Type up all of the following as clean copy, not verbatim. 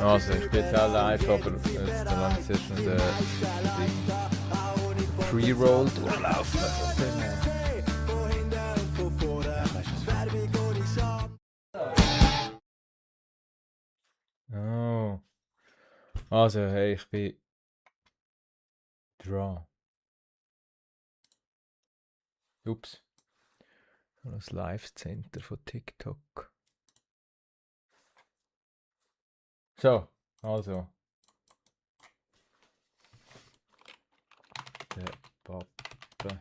Also, ich bin jetzt auch live, aber jetzt lasse ich zuerst noch den Pre-Roll durchlaufen. Oh. Also, hey, ich bin Draw. Ups. Das Live-Center von TikTok. So, also. Der Pappe.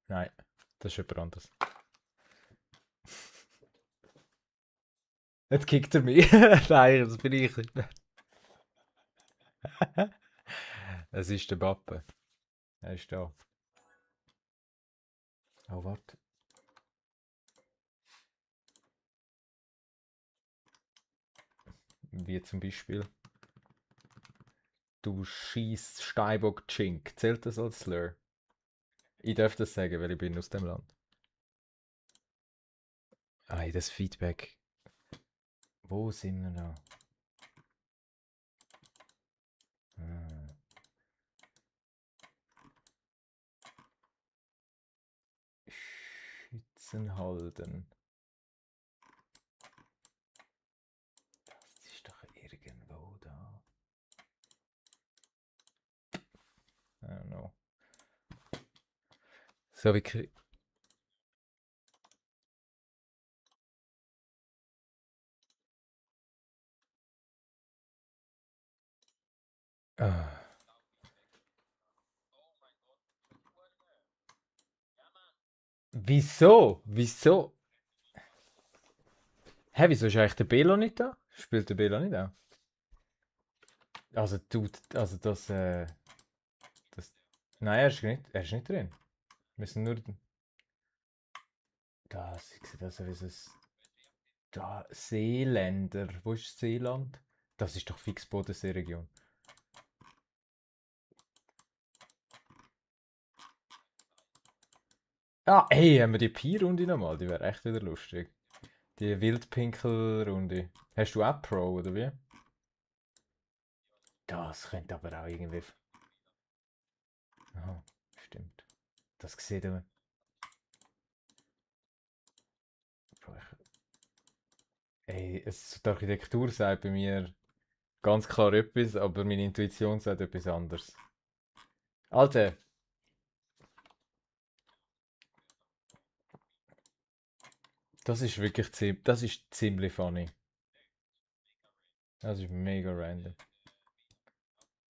Nein, das ist jemand anderes. Jetzt kickt er mich. Nein, das bin ich nicht mehr. Es ist der Pappe. Er ist da. Oh, warte. Wie zum Beispiel. Du schießt Steinbock Chink. Zählt das als Slur? Ich darf das sagen, weil ich bin aus dem Land. Ah, das Feedback. Wo sind wir da? Ah. Schützenhalden. Das ist doch irgendwo da. I don't know. So wie... Ah. Wieso? Wieso? Hä, wieso ist eigentlich der Belo nicht da? Spielt der Belo nicht auch? Also, also das... Nein, er ist nicht drin. Wir sind nur... Das, ich sehe das wie es... Da, Seeländer. Wo ist Seeland? Das ist doch fix Bodenseeregion. Ah, hey, haben wir die Pi-Runde nochmal? Die wäre echt wieder lustig. Die Wildpinkel-Runde. Hast du auch Pro, oder wie? Das könnte aber auch irgendwie... Aha, stimmt. Das sieht man. Ey, die Architektur sagt bei mir ganz klar etwas, aber meine Intuition sagt etwas anderes. Alter! Das ist wirklich das ist ziemlich funny. Das ist mega random.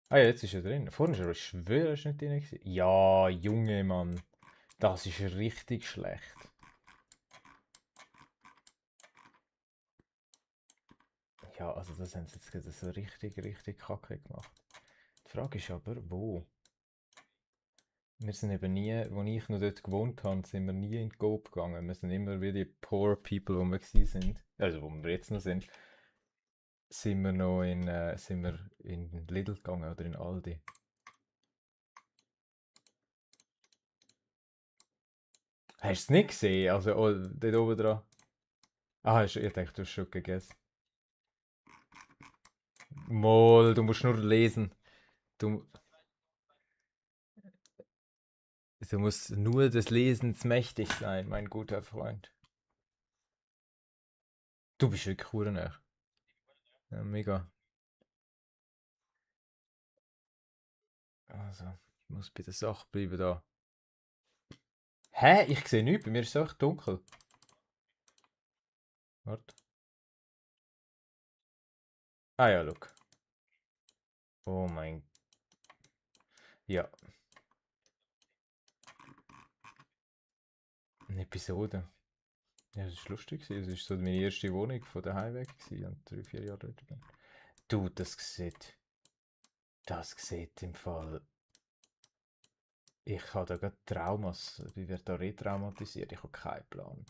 Ah ja, jetzt ist er drin. Vorhin war er, ich schwöre, er ist nicht drin. Ja, Junge Mann. Das ist richtig schlecht. Ja, also das haben sie jetzt gerade so richtig kacke gemacht. Die Frage ist aber, wo? Wir sind eben nie, wo ich noch dort gewohnt habe, sind wir nie in die Coop gegangen. Wir sind immer wie die Poor People, wo wir sind. Also wo wir jetzt noch sind. Sind wir noch sind wir in Lidl gegangen oder in Aldi. Hast du es nicht gesehen? Also oh, dort oben dran. Ah, ich dachte, du hast schon gegessen. Mol, du musst nur lesen. Du, du musst nur des Lesens mächtig sein, mein guter Freund. Du bist wirklich hure. Ja, mega. Also, ich muss bei der Sache bleiben da. Hä? Ich sehe nichts, bei mir ist es echt dunkel. Warte. Ah ja, look. Oh mein... Ja, eine Episode. Ja, das war lustig. Es war so meine erste Wohnung von daheim weg und 3, 4 Jahre dort bin. Du, das sieht... Das sieht im Fall... Ich habe da gerade Traumas. Wie wird da retraumatisiert? Ich habe keinen Plan.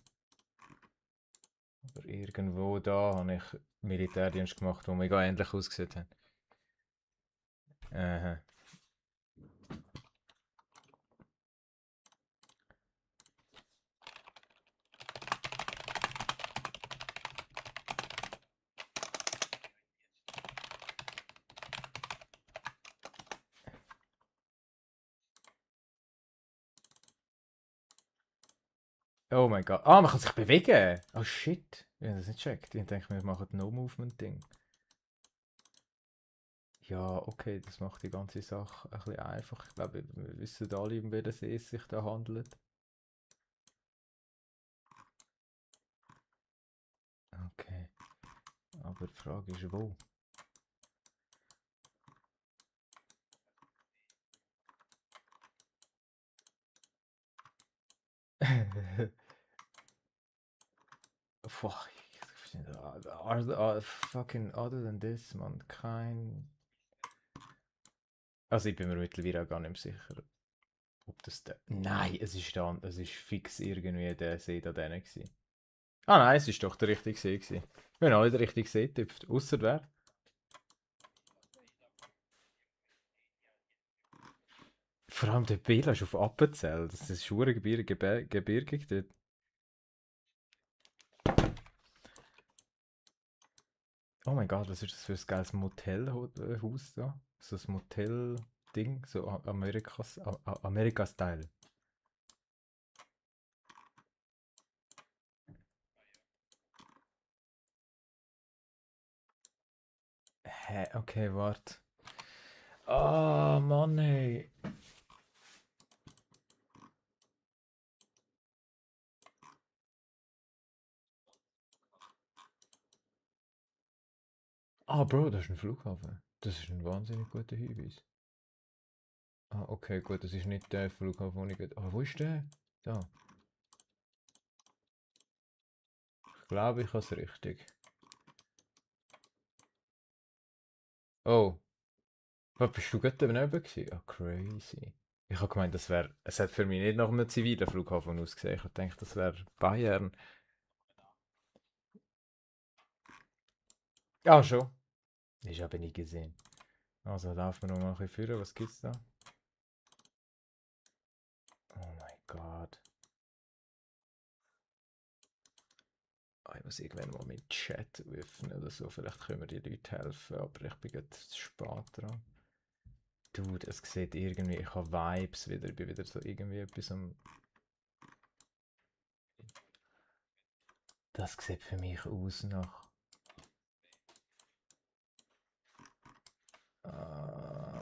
Aber irgendwo da habe ich Militärdienst gemacht, wo mega ähnlich ausgesehen hat. Aha. Oh mein Gott. Ah, man kann sich bewegen! Oh shit. Ich habe das nicht gecheckt. Ich denke, wir machen ein No-Movement-Ding. Ja, okay, das macht die ganze Sache ein bisschen einfach. Ich glaube, wir wissen alle, um welchen See es sich da handelt. Okay, aber die Frage ist, wo? Boah, fucking other than this, man, kein... Also ich bin mir mittlerweile auch gar nicht mehr sicher, ob das der... Nein, es ist fix irgendwie der See da drin gewesen. Ah nein, es ist doch der richtige See gewesen. Wir haben alle den richtigen See getippt, ausser wer? Vor allem der Bela ist auf Appenzell, das ist schwere gebirgig dort. Oh mein Gott, was ist das für ein geiles Motelhaus da? So ein Motel-Ding, so Amerika-Style. Hä, okay, warte. Ah, Mann, ey. Ah, Bro, das ist ein Flughafen. Das ist ein wahnsinnig guter Hinweis. Ah, okay, gut, das ist nicht der Flughafen, wo ich geht. Ah, wo ist der? Da. Ich glaube, ich habe es richtig. Oh, was bist du gerade daneben gewesen? Ah, crazy. Ich habe gemeint, das wäre. Es hat für mich nicht nach einem zivilen Flughafen ausgesehen. Ich denke, das wäre Bayern. Ja, schon. Ich habe nie gesehen. Also laufen wir noch mal ein bisschen führen. Was gibt's da? Oh mein Gott. Ah, ich muss irgendwann mal meinen Chat öffnen oder so. Vielleicht können mir die Leute helfen, aber ich bin jetzt zu spät dran. Dude, es sieht irgendwie, ich habe Vibes wieder. Ich bin wieder so irgendwie etwas am. Das sieht für mich aus nach.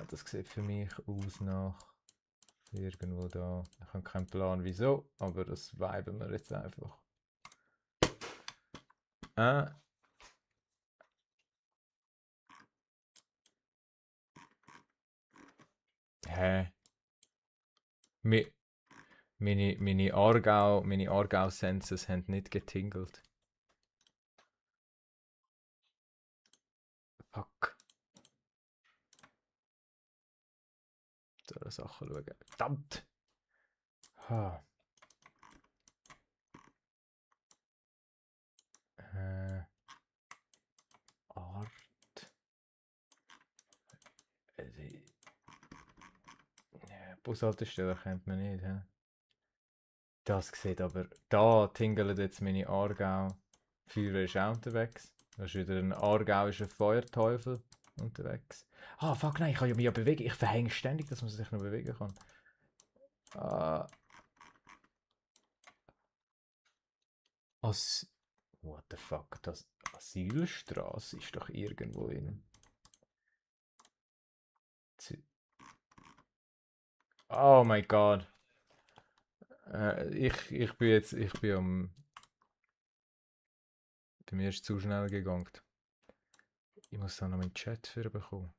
Das sieht für mich aus nach irgendwo da. Ich habe keinen Plan wieso, aber das viben wir jetzt einfach. Äh, hä? Mi meine Aargau-Senses haben nicht getingelt. Fuck. Da Sachen schauen. Verdammt! Ha. Äh, Art. Die Bushaltestelle kennt man nicht, hä? Das sieht aber. Da tingelt jetzt meine Aargau. Feuerwehr ist auch unterwegs. Da ist wieder ein aargauischer Feuerteufel unterwegs. Ah, fuck, nein, ich kann ja mich ja bewegen. Ich verhänge ständig, dass man sich noch bewegen kann. Ah, As What the fuck? Das Asylstraße ist doch irgendwo in. Oh mein Gott. Ich bin jetzt. Ich bin am. Bei mir ist es zu schnell gegangen. Ich muss da noch meinen Chat für bekommen.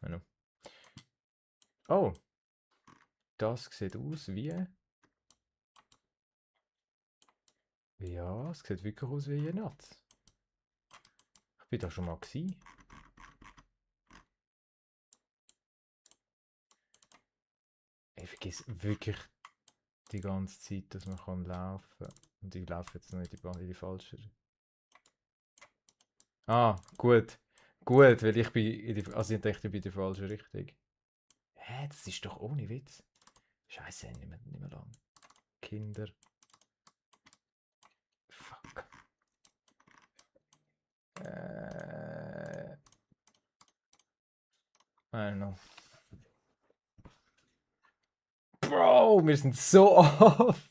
Genau. Oh, das sieht aus wie. Ja, es sieht wirklich aus wie ein Natz. Ich bin da schon mal gewesen. Ich vergesse wirklich die ganze Zeit, dass man kann laufen kann. Und ich laufe jetzt noch in die falsche. Ah, gut. Gut, weil ich bin also ich dachte, ich bin in die falsche Richtung. Hä, das ist doch ohne Witz. Scheiße, nicht mehr lang. Kinder. Fuck. I don't know. Bro, wir sind so offen.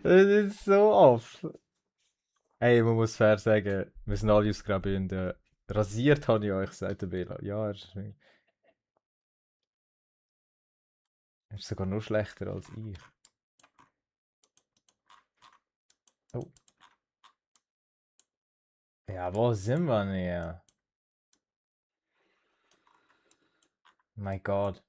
Das ist so oft. Ey, man muss fair sagen, wir sind alle aus Graubünden. Rasiert habe ich euch, sagt der Bela. Ja, er ist sogar noch schlechter als ich. Oh. Ja, wo sind wir denn? Mein Gott.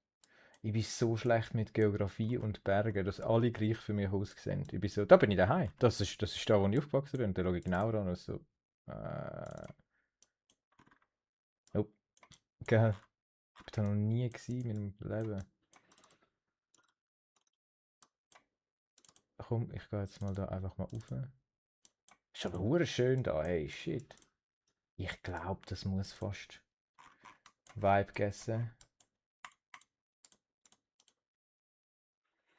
Ich bin so schlecht mit Geografie und Bergen, dass alle gleich für mich aussehen. Ich bin so, da bin ich daheim. Das ist da, wo ich aufgewachsen bin. Und da schaue ich genauer an und so. Oh, gell. Ich bin da noch nie gewesen in meinem Leben. Komm, ich gehe jetzt mal da einfach mal rauf. Ist aber hure schön da, hey, shit. Ich glaube, das muss fast Vibe gegessen.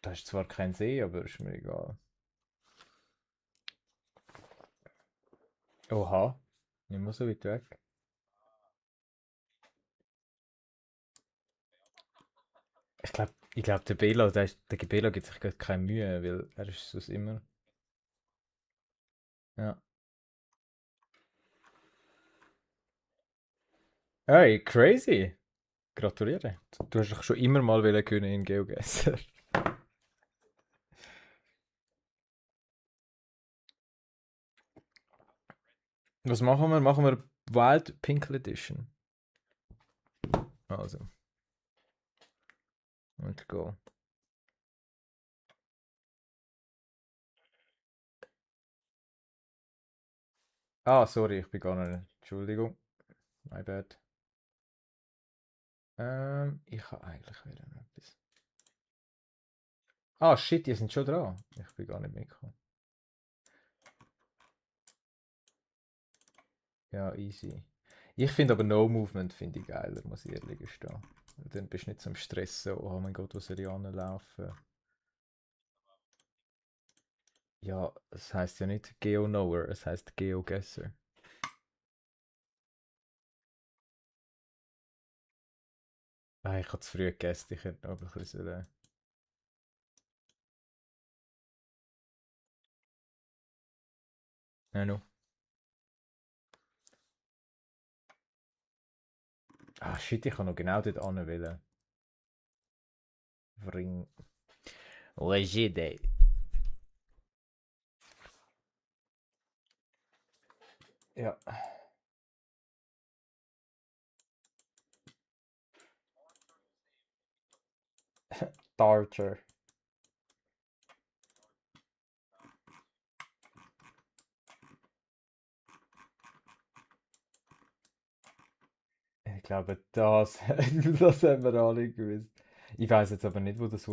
Da ist zwar kein See, aber ist mir egal. Oha, nicht mehr so weit weg. Ich glaube, der Belo gibt sich gerade keine Mühe, weil er ist sonst immer. Ja. Hey, crazy! Gratuliere. Du hast doch schon immer mal können in GeoGuessr. Was machen wir? Machen wir Wild Pinkle Edition. Also, let's go. Ah, sorry, ich bin gar nicht. Entschuldigung. My bad. Ich habe eigentlich wieder noch etwas. Ah, shit, die sind schon dran. Ich bin gar nicht mitgekommen. Ja, easy. Ich finde aber No Movement finde ich geiler, muss ich ehrlich gestehen. Dann bist du nicht so am Stressen, oh mein Gott, wo soll ich anlaufen? Ja, es heißt ja nicht Geo-Knower, es heißt Geo-Guesser. Ah, ich habe zu früh gegessen, ich hätte noch ein bisschen. Ja, no. Ah, shit, ich kann noch genau dort anwählen. Ring. Legide. Ja. Tarcher. Ich glaube, das haben wir alle gewusst. Ich weiß jetzt aber nicht, wo das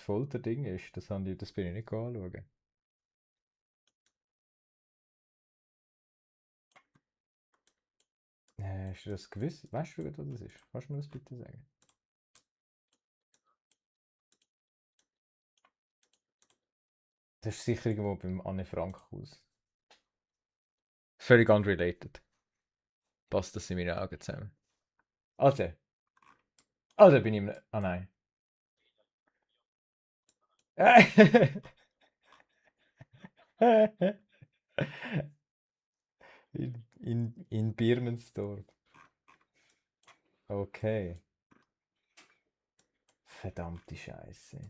Folterding ist. Das bin ich nicht anschauen. Hast du das gewusst? Weißt du, was das ist? Kannst du mir das bitte sagen? Das ist sicher irgendwo beim Anne Frank Haus. Völlig unrelated. Passt das in meinen Augen zusammen. Also, bin ich im. Ah nein. in Birmenstorf. Okay. Verdammte Scheiße.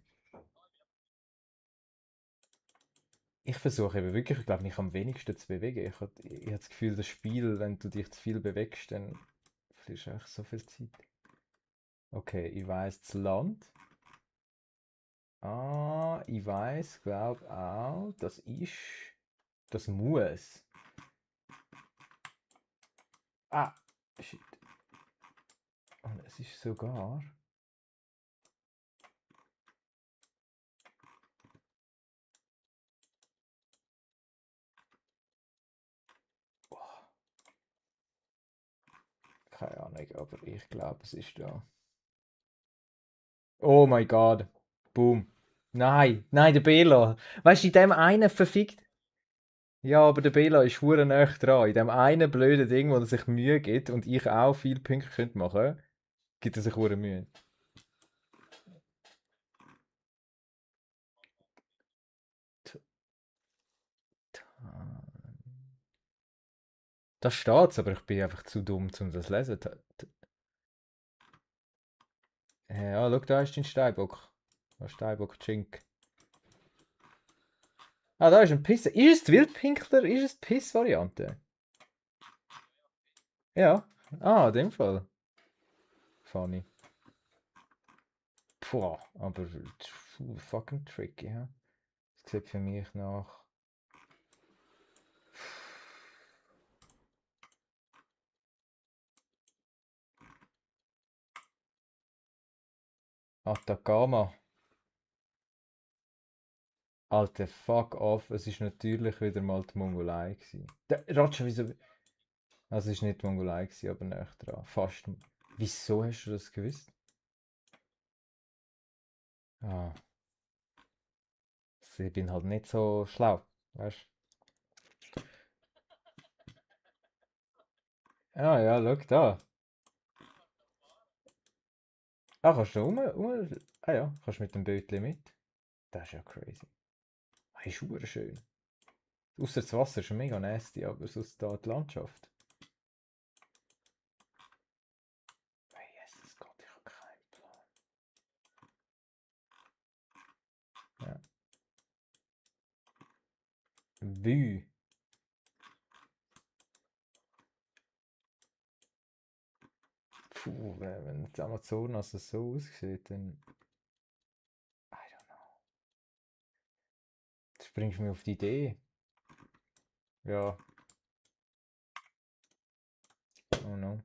Ich versuche eben wirklich, ich glaube, mich am wenigsten zu bewegen. Ich habe das Gefühl, das Spiel, wenn du dich zu viel bewegst, dann verlierst du einfach so viel Zeit. Okay, ich weiß das Land. Ah, ich weiß, glaube auch, das ist. Das muss. Ah, shit. Und es ist sogar. Boah, keine Ahnung, aber ich glaube, es ist da. Oh mein Gott. Boom. Nein, nein, der Bela. Weißt du, in dem einen verfickt. Ja, aber der Bela ist hure nah dran. In dem einen blöden Ding, wo er sich Mühe gibt und ich auch viel Punkte könnte machen, gibt er sich hure Mühe. Da steht's, aber ich bin einfach zu dumm, um das zu lesen. Ja, schau, da ist dein Steinbock. Da Steinbock Chink. Ah, da ist ein Piss. Ist es die Wildpinkler? Ist es die Piss-Variante? Ja. Ah, in dem Fall. Funny. Puh, aber fucking tricky, ja. Das sieht für mich nach Atacama. Alter, fuck off. Es ist natürlich wieder mal die Mongolei gewesen. Roger, wieso? Also es ist nicht die Mongolei gewesen, aber näher dran. Fast. Wieso hast du das gewusst? Ah, ich bin halt nicht so schlau, weißt du? Ah ja, schau da. Ah, kannst du Ah ja, kannst mit dem Bötchen mit. Das ist ja crazy. Ah, ist super schön. Ausser das Wasser ist schon mega nasty, aber sonst da die Landschaft. Hey, Jesus Gott, ich habe keinen Plan. Ja. Wü. Puh, wenn die Amazonas so aussieht, dann. I don't know. Das bringst du mir auf die Idee. Ja, oh no.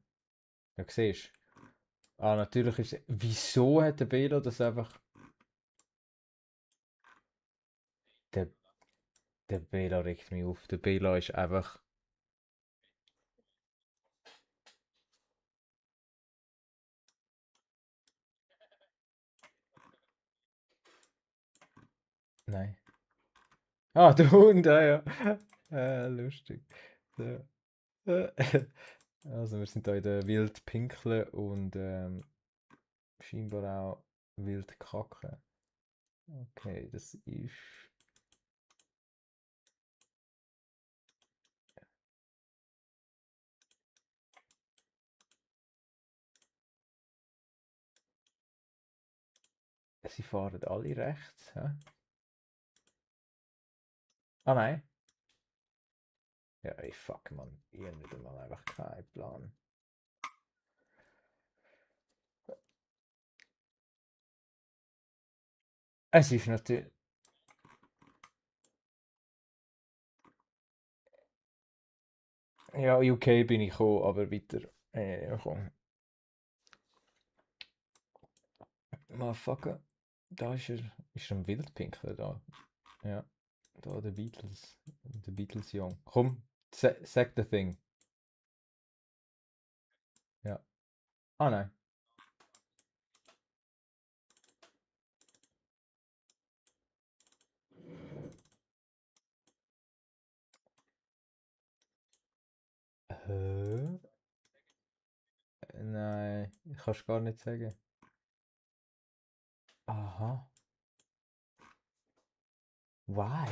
Ja, siehst du. Ah, natürlich ist es. Wieso hat der Belo das einfach. Der, der Bela regt mich auf. Der Bela ist einfach. Nein. Ah, der Hund, ah ja. Lustig. So. Also, wir sind hier in der Wildpinkle und scheinbar auch Wildkacke. Okay, das ist. Sie fahren alle rechts. Hä? Ah nein. Ja, ey, fuck, man. Ich habe nicht einmal einfach keinen Plan. Es ist natürlich. Ja, UK bin ich gekommen, aber weiter. Komm. Motherfucker. Da ist er. Ist er ein Wildpinkler da? Ja. Da der Beatles. Der Beatles Jung. Komm, sag the thing. Ja. Ah nein. Hä? Nein, ich kann es gar nicht sagen. Aha. Why?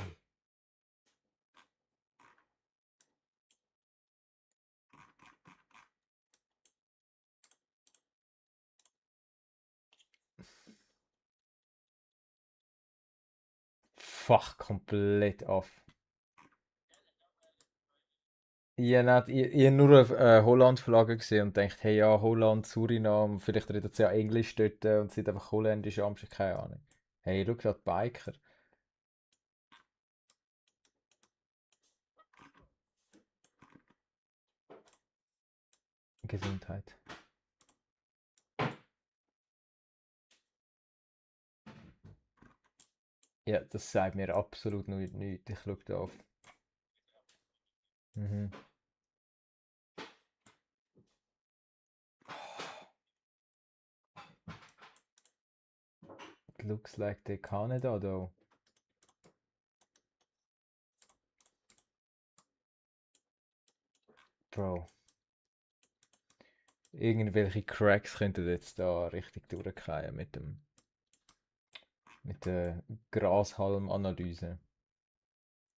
Fuck, komplett off. Ich habe nur eine Holland-Flagge gesehen und dachte, hey ja, Holland, Suriname, vielleicht redet sie ja Englisch dort und sind einfach holländisch Amsterdam, keine Ahnung. Hey, schau da, die Biker. Gesundheit. Ja, das sagt mir absolut nichts. Ich schaue da auf. Mhm. It looks like they Canada though. Bro. Irgendwelche Cracks könnten jetzt da richtig durchgehen mit der Grashalmanalyse.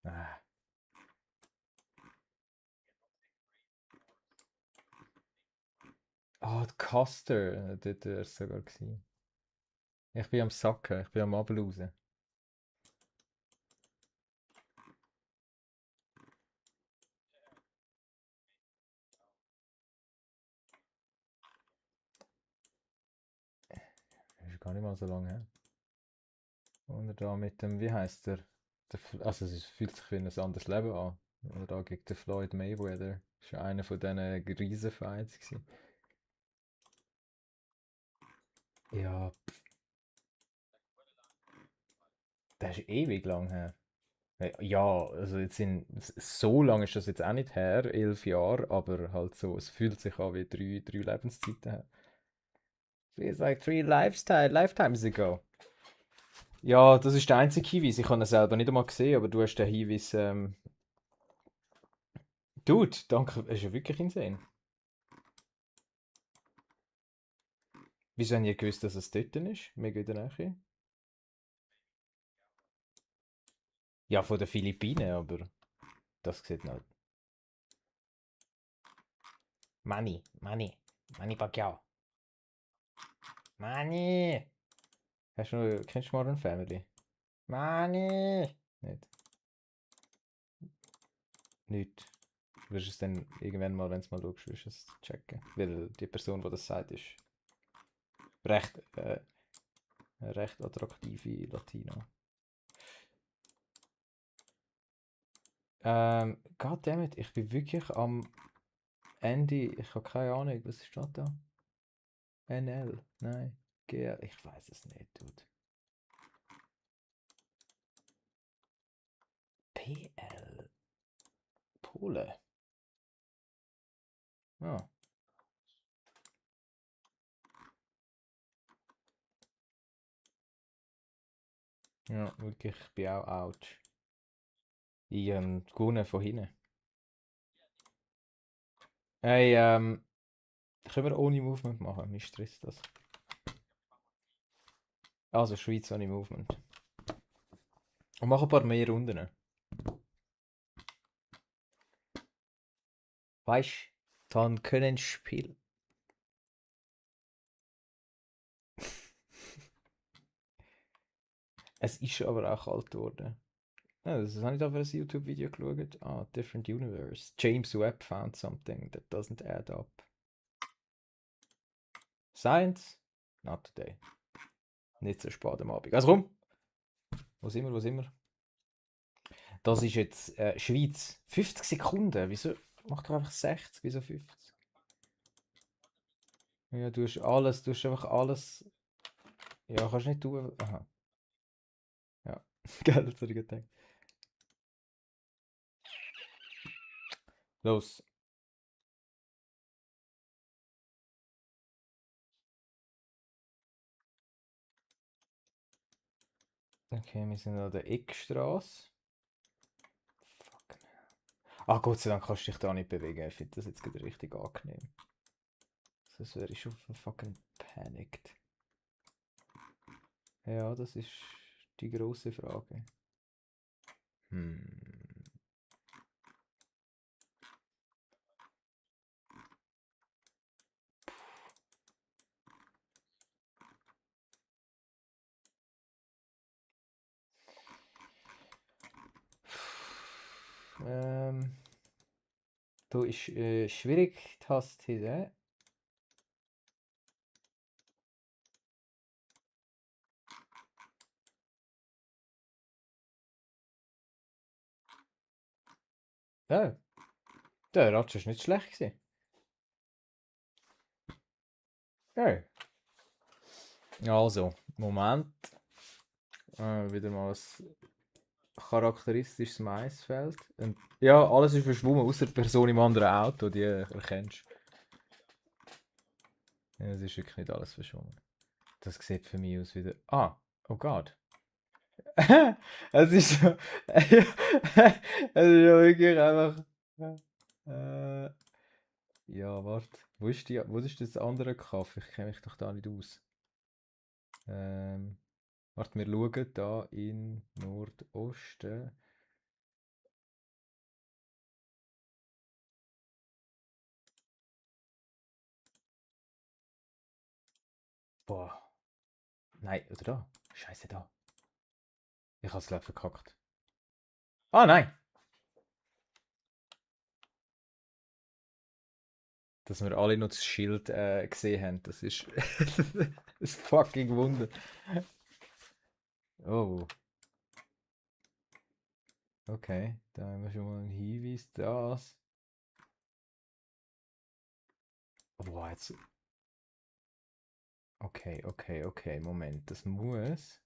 Ah, Ah, die Custer, dort wäre es sogar gewesen. Ich bin am Sacken, ich bin am Ablausen. Das ist gar nicht mal so lange her. Und er da mit dem, wie heißt der? Also es fühlt sich wie ein anderes Leben an. Und da gegen den Floyd Mayweather. Das war einer von diesen Riesenfights gewesen. Ja, das ist ewig lang her. Ja, also jetzt so lange ist das jetzt auch nicht her, 11 Jahre, aber halt so, es fühlt sich an wie drei Lebenszeiten her. Feels like lifetimes ago. Ja, das ist der einzige Hinweis. Ich habe ihn selber nicht einmal gesehen, aber du hast den Hinweis. Dude, danke, ist ja wirklich insane. Wieso haben ihr gewusst, dass es dort ist? Mega in der Nähe. Ja, von den Philippinen, aber das sieht noch. Manny Pacquiao. Manny! Kennst du Modern Family? Manny! Nicht. Nicht. Du wirst es dann irgendwann mal, wenn es mal schaust, wirst du es checken. Weil die Person, die das sagt, ist recht, eine recht attraktive Latina. Goddammit, ich bin wirklich am Ende. Ich habe keine Ahnung, was steht da? NL? Nein. GL? Ich weiß es nicht, Dude. PL? Pole? Ah. Ja, wirklich, ich bin auch ouch. Ich gewonnen von hinten. Hey, können wir ohne Movement machen? Mich stresst das. Also Schweiz ohne Movement. Und mach ein paar mehr Runden. Weißt du, dann können spielen. Es ist aber auch kalt geworden. Ja, das habe ich auf ein YouTube-Video geschaut. Ah, Different Universe. James Webb found something that doesn't add up. Science? Not today. Nicht so spät am Abend. Also komm! Wo sind wir? Wo sind wir? Das ist jetzt Schweiz. 50 Sekunden. Wieso? Mach doch einfach 60. Wieso 50? Ja, du hast einfach alles. Ja, kannst nicht tun. Aha. Ja. Geil, das habe ich gedacht. Los. Okay, wir sind an der Eckstraße. Fuck. Ah, Gott sei Dank kannst du dich da nicht bewegen. Ich finde das jetzt gerade richtig angenehm. Sonst wäre ich schon fucking panicked. Ja, das ist die große Frage. Hm. Ähm, da ist schwierig, die Taste. Ja, der Ratsch ist nicht schlecht gewesen. Ja. Also, Moment. Wieder mal ein charakteristisches Maisfeld. Und, ja, alles ist verschwommen, außer die Person im anderen Auto, die erkennst. Ja, es ist wirklich nicht alles verschwommen. Das sieht für mich aus wie der. Ah, oh Gott. Es ist so. Es ist ja wirklich einfach. Äh, ja, warte. Wo ist das andere Kaffee? Ich kenne mich doch da nicht aus. Warte, wir schauen da in Nordosten. Boah. Nein, oder da? Scheiße, da. Ich hab's glaube verkackt. Ah, nein! Dass wir alle noch das Schild gesehen haben, das ist ein fucking Wunder. Oh, okay. Da haben wir schon mal einen Hinweis. Das. Boah, jetzt. Okay, okay, okay. Moment. Das muss.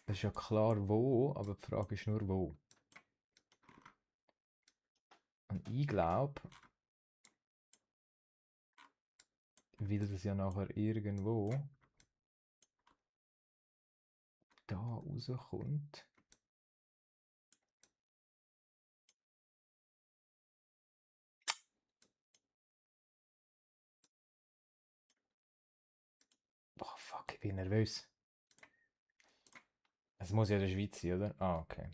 Das ist ja klar wo, aber die Frage ist nur wo. Und ich glaube, weil das ja nachher irgendwo da rauskommt. Boah, fuck, ich bin nervös. Es muss ja in der Schweiz sein, oder? Ah, okay.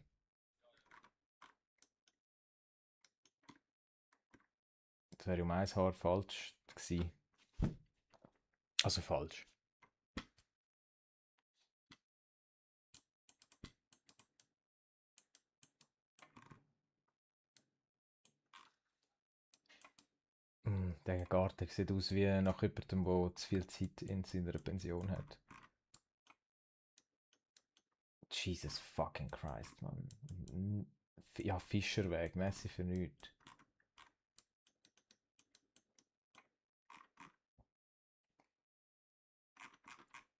Das wäre um ein Haar falsch gewesen. Also falsch. Der Garten sieht aus wie nach jemandem, der zu viel Zeit in seiner Pension hat. Jesus fucking Christ, Mann. Ja, Fischerweg, Messi für nichts.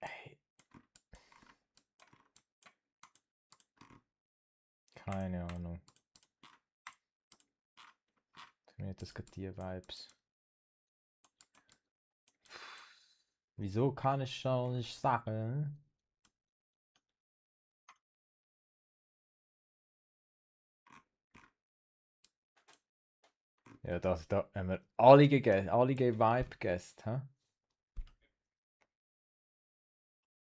Hey, keine Ahnung. Für mich hat das gerade die Vibes. Wieso kann ich schon nicht sagen? Ja, da haben wir alle gegessen, alle Vibe gegessen, hä?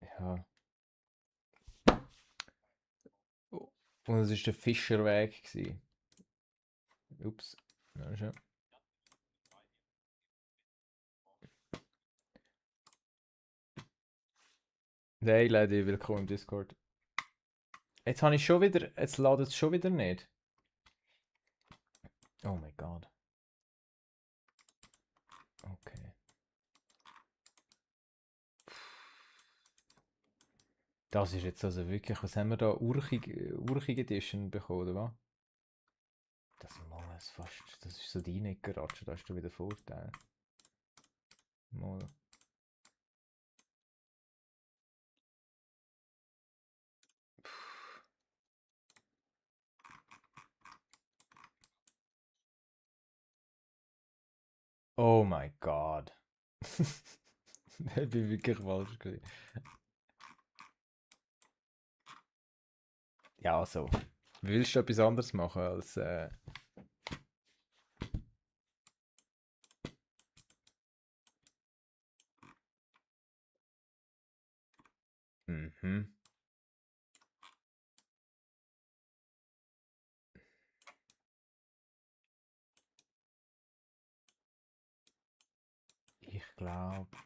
Ja. Und es war der Fischerweg gewesen. Ups. Ja, schon. Hey Lady, willkommen im Discord. Jetzt habe ich schon wieder, jetzt ladet es schon wieder nicht. Oh mein Gott. Okay. Das ist jetzt also wirklich, was haben wir da? Urchig Edition bekommen, oder was? Das muss fast, das ist so deine Geratsche, da hast du wieder Vorteil. Mal. Oh mein Gott. Ich bin wirklich falsch gewesen. Ja, also. Willst du etwas anderes machen als. Mhm. Ich glaube.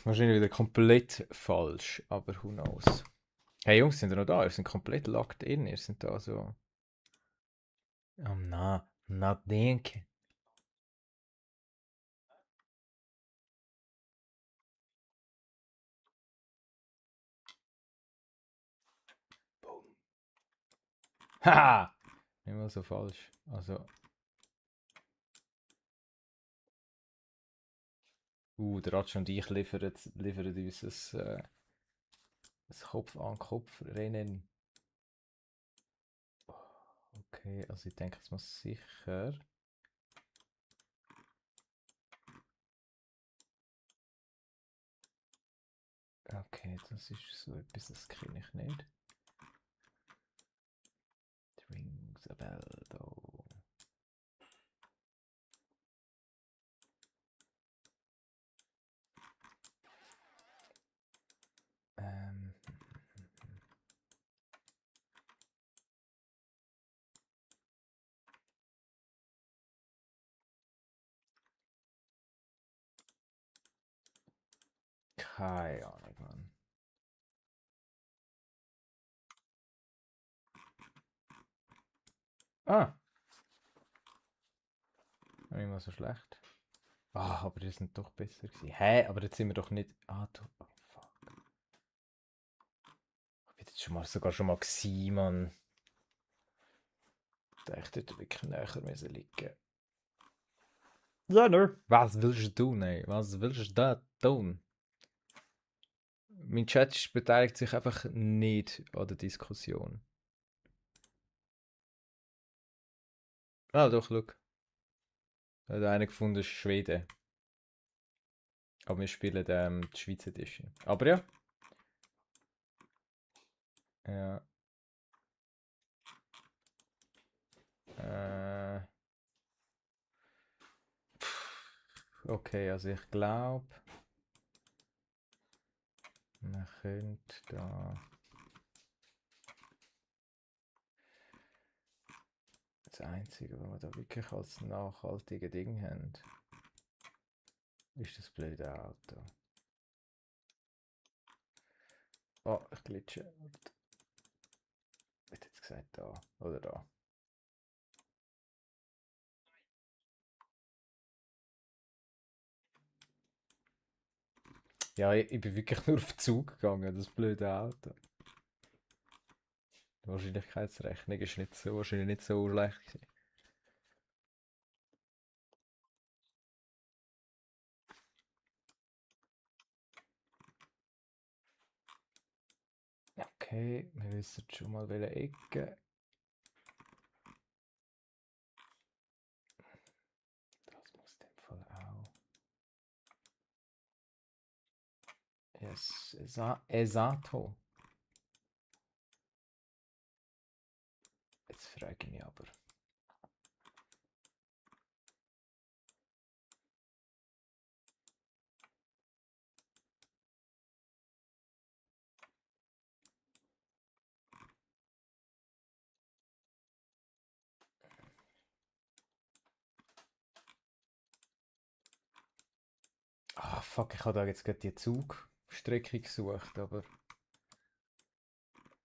Wahrscheinlich wieder komplett falsch, aber who knows. Hey Jungs, sind ihr noch da? Ihr sind komplett locked in. Ihr sind da so. Na, denke. Boom. Haha! Nicht mal so falsch. Also. Der Ratsch und ich liefern uns ein Kopf-an-Kopf-Rennen. Okay, also ich denke, es muss sicher. Okay, das ist so etwas, das kenne ich nicht. The rings a bell, though. Keine Ahnung, Mann. Ah! Nicht mal so schlecht. Ah, aber die sind doch besser gewesen. Hä? Aber jetzt sind wir doch nicht... Ah, du... Oh, fuck. Ich bin jetzt sogar schon mal gewesen, Mann. Da hätte ich dort wirklich näher müssen liegen. Ja, ne? Was willst du tun, ey? Was willst du da tun? Mein Chat beteiligt sich einfach nicht an der Diskussion. Ah, doch, schau. Hat einer gefunden, ist Schweden. Aber wir spielen die Schweizer Edition. Aber ja. Ja. Okay, also ich glaube, man könnte da... Das Einzige, was wir da wirklich als nachhaltige Ding haben, ist das blöde Auto. Oh, ich glitsche. Ich hätte jetzt gesagt da oder da. Ja, ich bin wirklich nur auf den Zug gegangen, das blöde Auto. Die Wahrscheinlichkeitsrechnung ist wahrscheinlich nicht so schlecht gewesen. Okay, wir wissen schon mal welche Ecke. Das muss in dem Fall auch. Esatto. Jetzt frage ich mich aber. Ah, fuck, ich habe da jetzt gerade die Zugstrecke gesucht, aber...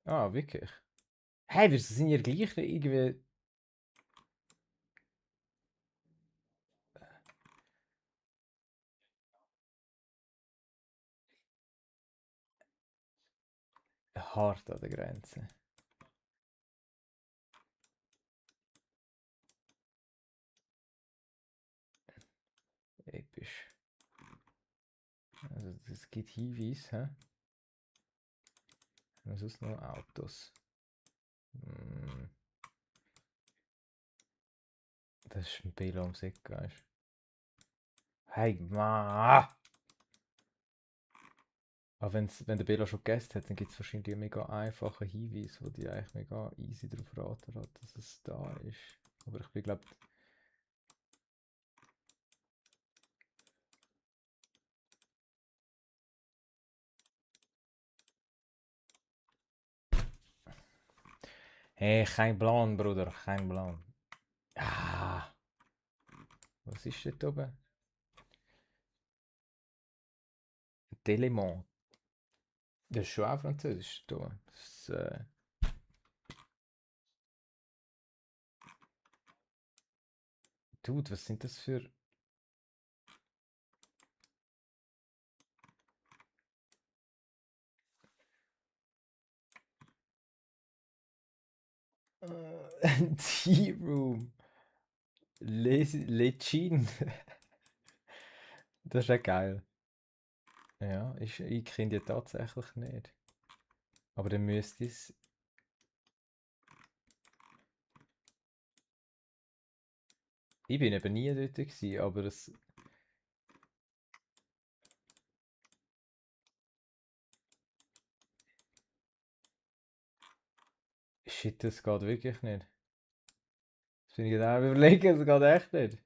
Ah, wirklich? Hey, wir sind ja gleich irgendwie... Hart an der Grenze. Episch. Also, es gibt Hinweise, hä? Was ist noch Autos? Hm, das ist ein Bela ums Eck, weißt du? Hey, ma! Aber wenn der Bela schon gegessen hat, dann gibt es wahrscheinlich einen mega einfachen Hinweis, wo die eigentlich mega easy darauf raten hat, dass es da ist. Aber ich bin glaube... Hey, kein Plan, Bruder, kein Plan. Ah! Was ist dort oben? Delémont. Das ist schon auch Französisch da. Dude, was sind das für... Tea Room. Lecin. Das ist ja geil. Ja, ich kenne die tatsächlich nicht. Aber dann müsste es... Ich bin eben nie dort gewesen, aber es... Shit, das geht wirklich nicht. Das bin ich gerade am überlegen, das geht echt nicht.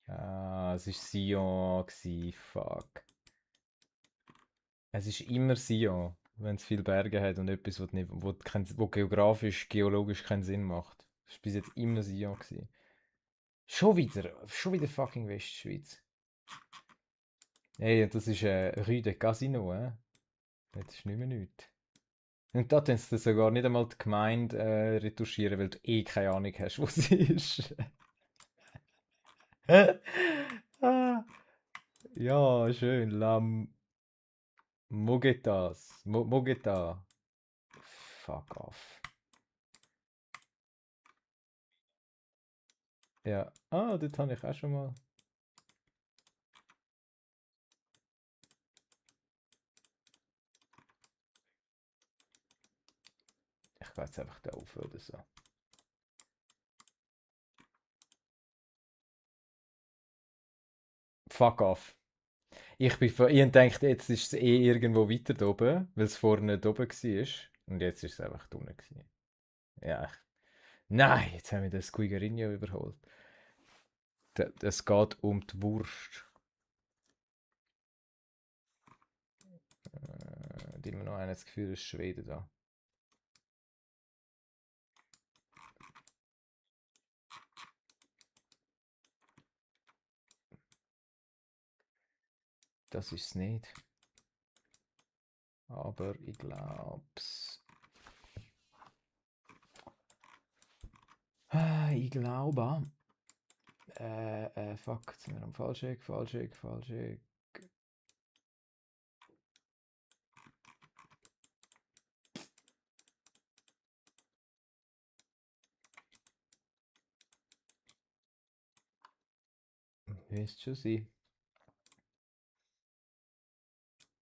Ah, es war Sion gewesen, fuck. Es ist immer Sion, wenn es viele Berge hat und etwas, was, nicht, wo geografisch, geologisch keinen Sinn macht. Das war bis jetzt immer Sion gewesen. Schon wieder fucking Westschweiz. Ey, das ist Rue de Casino, Das ist nicht mehr nichts. Und da tun sie sogar nicht einmal die Gemeinde retuschieren, weil du eh keine Ahnung hast, wo sie ist. Ah, ja, schön. Mogetas. Mogeta. Fuck off. Ja. Ah, dort habe ich auch schon mal. Ich gehe jetzt einfach da auf oder so. Fuck off. Ich dachte, jetzt ist es eh irgendwo weiter da oben, weil es vorne da oben war. Und jetzt ist es einfach da unten gewesen. Ja. Nein, jetzt haben wir den Squigerinho überholt. Es geht um die Wurst. Die immer noch einer das Gefühl, es ist Schweden da. Das ist es nicht. Aber ich glaub's. Ich glaube. Fuck, jetzt sind wir am Falscheck. Müsste schon sein.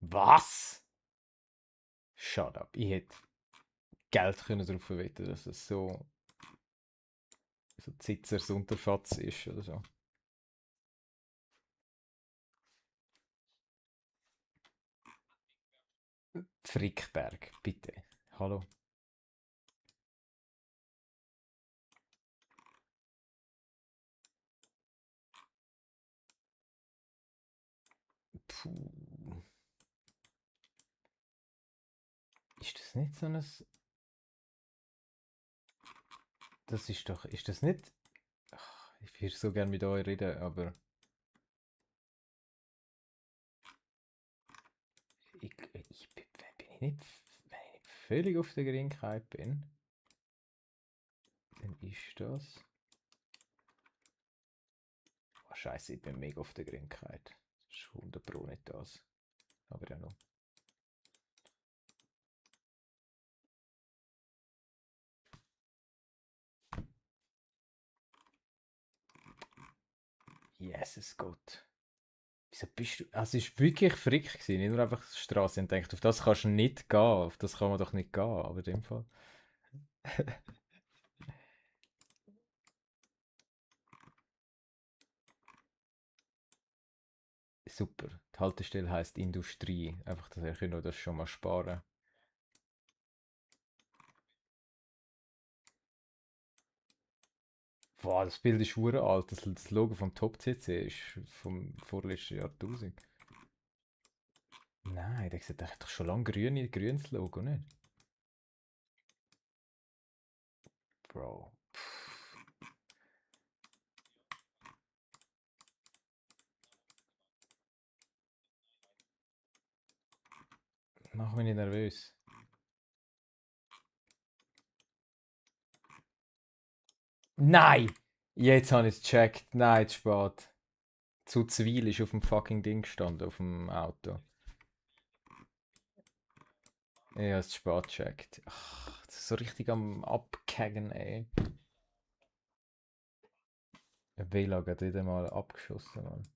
Was? Shut up. Ich hätte Geld können darauf verwetten, dass es so Zitzers Unterfatz ist oder so. Frickberg, bitte. Hallo. Puh. Ist das nicht so ein... Das ist doch... Ist das nicht... Ach, ich würde so gerne mit euch reden, aber... Wenn ich nicht völlig auf der Grinkheit bin, dann ist das... Oh, Scheiße, ich bin mega auf der Grinkheit. Das ist 100 Pro nicht das. Aber ja noch. Jesus Gott. Wieso bist du... Also es war wirklich frick gewesen, nicht nur einfach die Straße. Ich dachte, auf das kannst du nicht gehen. Auf das kann man doch nicht gehen. Aber in dem Fall... Super. Die Haltestelle heisst Industrie. Einfach, dass ich das schon mal sparen. Boah, das Bild ist alt. Das Logo vom Top CC ist vom vorletzten Jahrtausend. Nein, der sieht doch schon lange grünes Logo, nicht? Bro. Mach mich nicht nervös. Nein! Jetzt habe ich es gecheckt. Nein, zu spät. Zu Zwil ist auf dem fucking Ding gestanden, auf dem Auto. Ich habe es zu spät gecheckt. Ach, das ist so richtig am Abkeggen, ey. Ein WLAN hat wieder mal abgeschossen, Mann.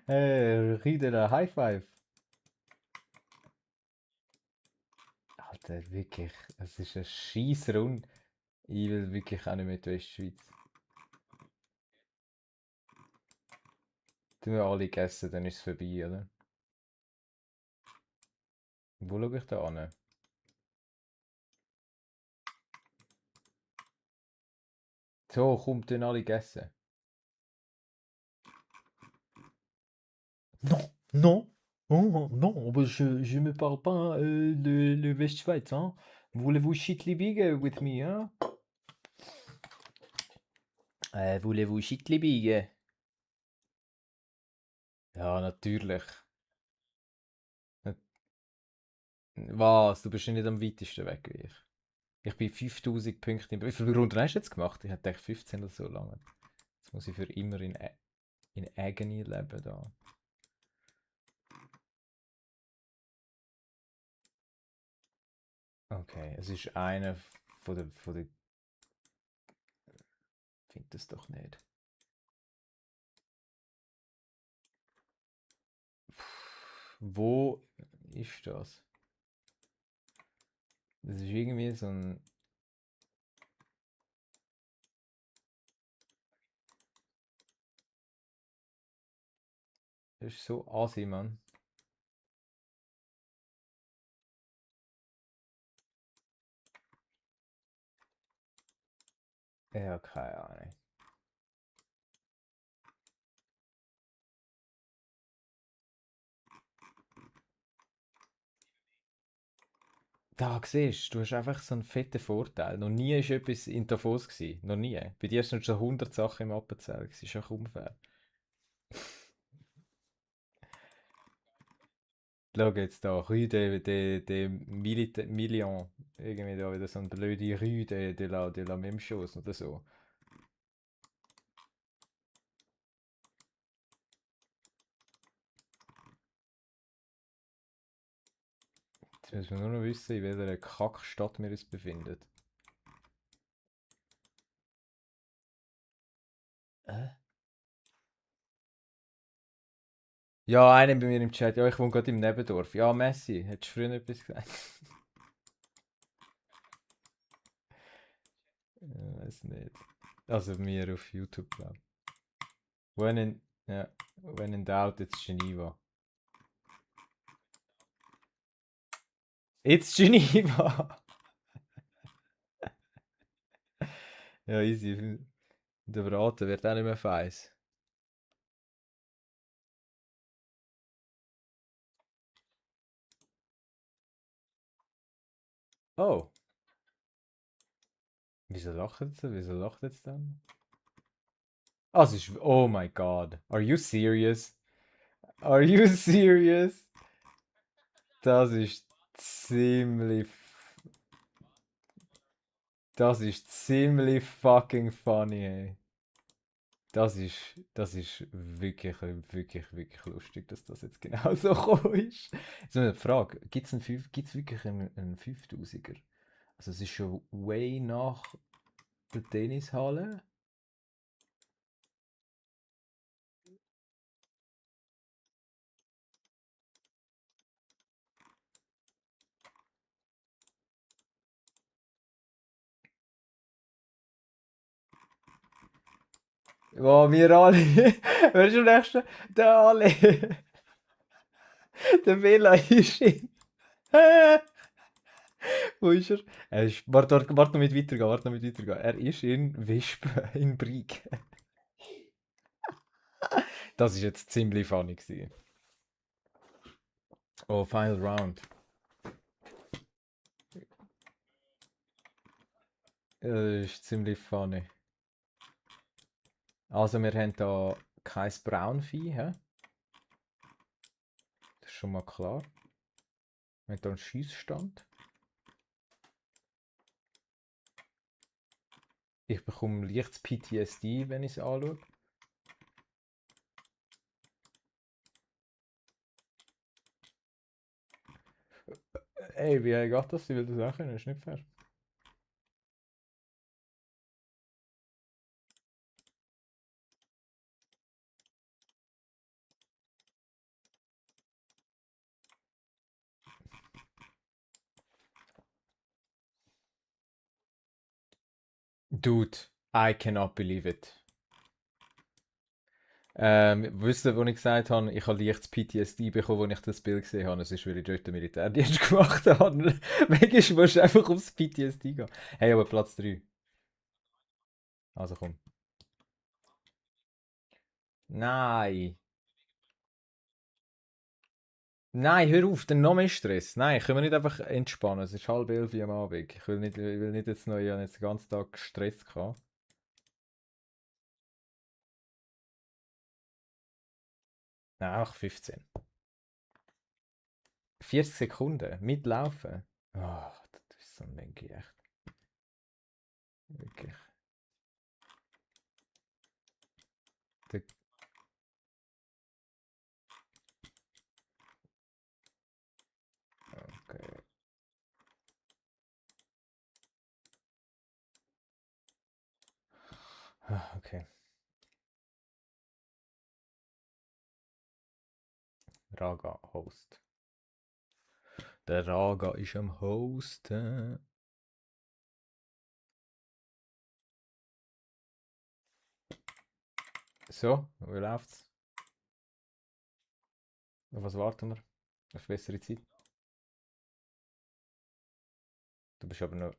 Hey, Rieder, High Five. Alter, wirklich. Es ist ein scheiß Rund. Ich will wirklich auch nicht mit Westschweiz. Tun wir alle gegessen, dann ist es vorbei, oder? Wo schaue ich da an? So, kommt dann alle gegessen. Non, non, oh, non, je me parle pas de Westschweiz, hein. Voulez-vous shitly big with me, hein? Voulez-vous shitly big? Ja, natürlich. Was? Du bist ja nicht am weitesten weg wie ich. Ich bin 5000 Punkte. Wie viele Runden hast du jetzt gemacht? Ich hätte 15 oder so lange. Jetzt muss ich für immer in Agony leben da. Okay, es ist einer von der. Find das doch nicht. Wo ist das? Das ist irgendwie so ein. Das ist so assi, Mann. Ja, keine Ahnung. Da siehst du, du hast einfach so einen fetten Vorteil. Noch nie war etwas in Davos gewesen. Noch nie. Bei dir sind schon 100 Sachen im Appenzell. Das ist auch unfair. Schau jetzt da, Rue de Million. Irgendwie da wieder so eine blöde Rue de la Même chose oder so. Jetzt müssen wir nur noch wissen, in welcher Kackstadt wir uns befinden. Äh? Ja, einer bei mir im Chat. Ja, ich wohne gerade im Nebendorf. Ja, Messi, hättest du früher etwas gesagt? Weiß nicht. Also mir auf YouTube, glaube ich. When in, ja, when in doubt, it's Geneva. It's Geneva! Ja, easy. Der Braten wird auch nicht mehr feiss. Oh, wieso lacht jetzt? Wieso lacht jetzt dann? Ah, es ist. Oh my god. Are you serious? Are you serious? Das ist ziemlich. Das ist ziemlich fucking funny, ey. Das ist wirklich, wirklich, wirklich lustig, dass das jetzt genau so gekommen ist. So eine Frage: Gibt's wirklich einen 5000er? Also, es ist schon way nach der Tennishalle. Wow, wir alle. Wer ist der Nächste? Der alle. Der Vela ist in. Wo ist er? Warte noch mit weitergehen, warte noch mit weitergehen. Er ist in Wisp, in Brig. Das ist jetzt ziemlich funny gewesen. Oh, Final Round. Das ist ziemlich funny. Also, wir haben hier kein Braunvieh, hä? Das ist schon mal klar. Wir haben hier einen Schiessstand. Ich bekomme leichtes PTSD, wenn ich es anschaue. Ey, wie geht das? Ich will das auch können, das ist nicht fair. Dude, I cannot believe it. Wisst ihr, wo ich gesagt habe, ich habe leichtes PTSD bekommen, als ich das Bild gesehen habe? Es ist, weil ich dort den Militärdienst gemacht habe. Manchmal musst du einfach aufs PTSD gehen. Hey, aber Platz 3. Also komm. Nein. Nein, hör auf, dann noch mehr Stress. Nein, können wir nicht einfach entspannen. Es ist 10:30 Uhr am Abend. Ich will nicht jetzt noch, ich habe jetzt den ganzen Tag Stress gehabt. Nein, auch 15. 40 Sekunden mitlaufen. Oh, das ist so ein Mengi, echt. Wirklich. Der, okay. Okay. Raga Host. Der Raga ist am Hosten. So, wie läuft's? Auf was warten wir? Auf bessere Zeit? Du bist aber noch.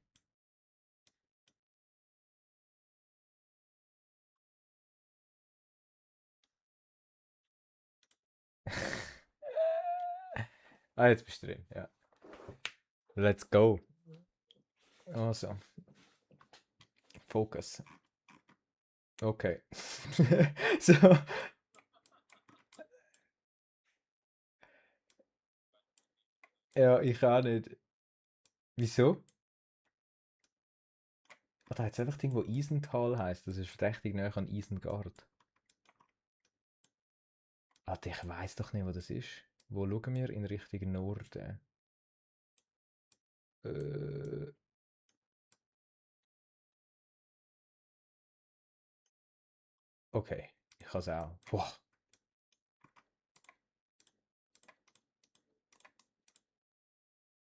Ah, jetzt bist du drin, ja. Let's go. Also, Focus. Okay. So. Ja, ich auch nicht. Wieso? Ah, da hat es einfach irgendwo Isental heisst. Das ist verdächtig nah an Isengard. Ah, ich weiß doch nicht, wo das ist. Wo schauen wir? In Richtung Norden. Äh, okay, ich kann es auch. Boah.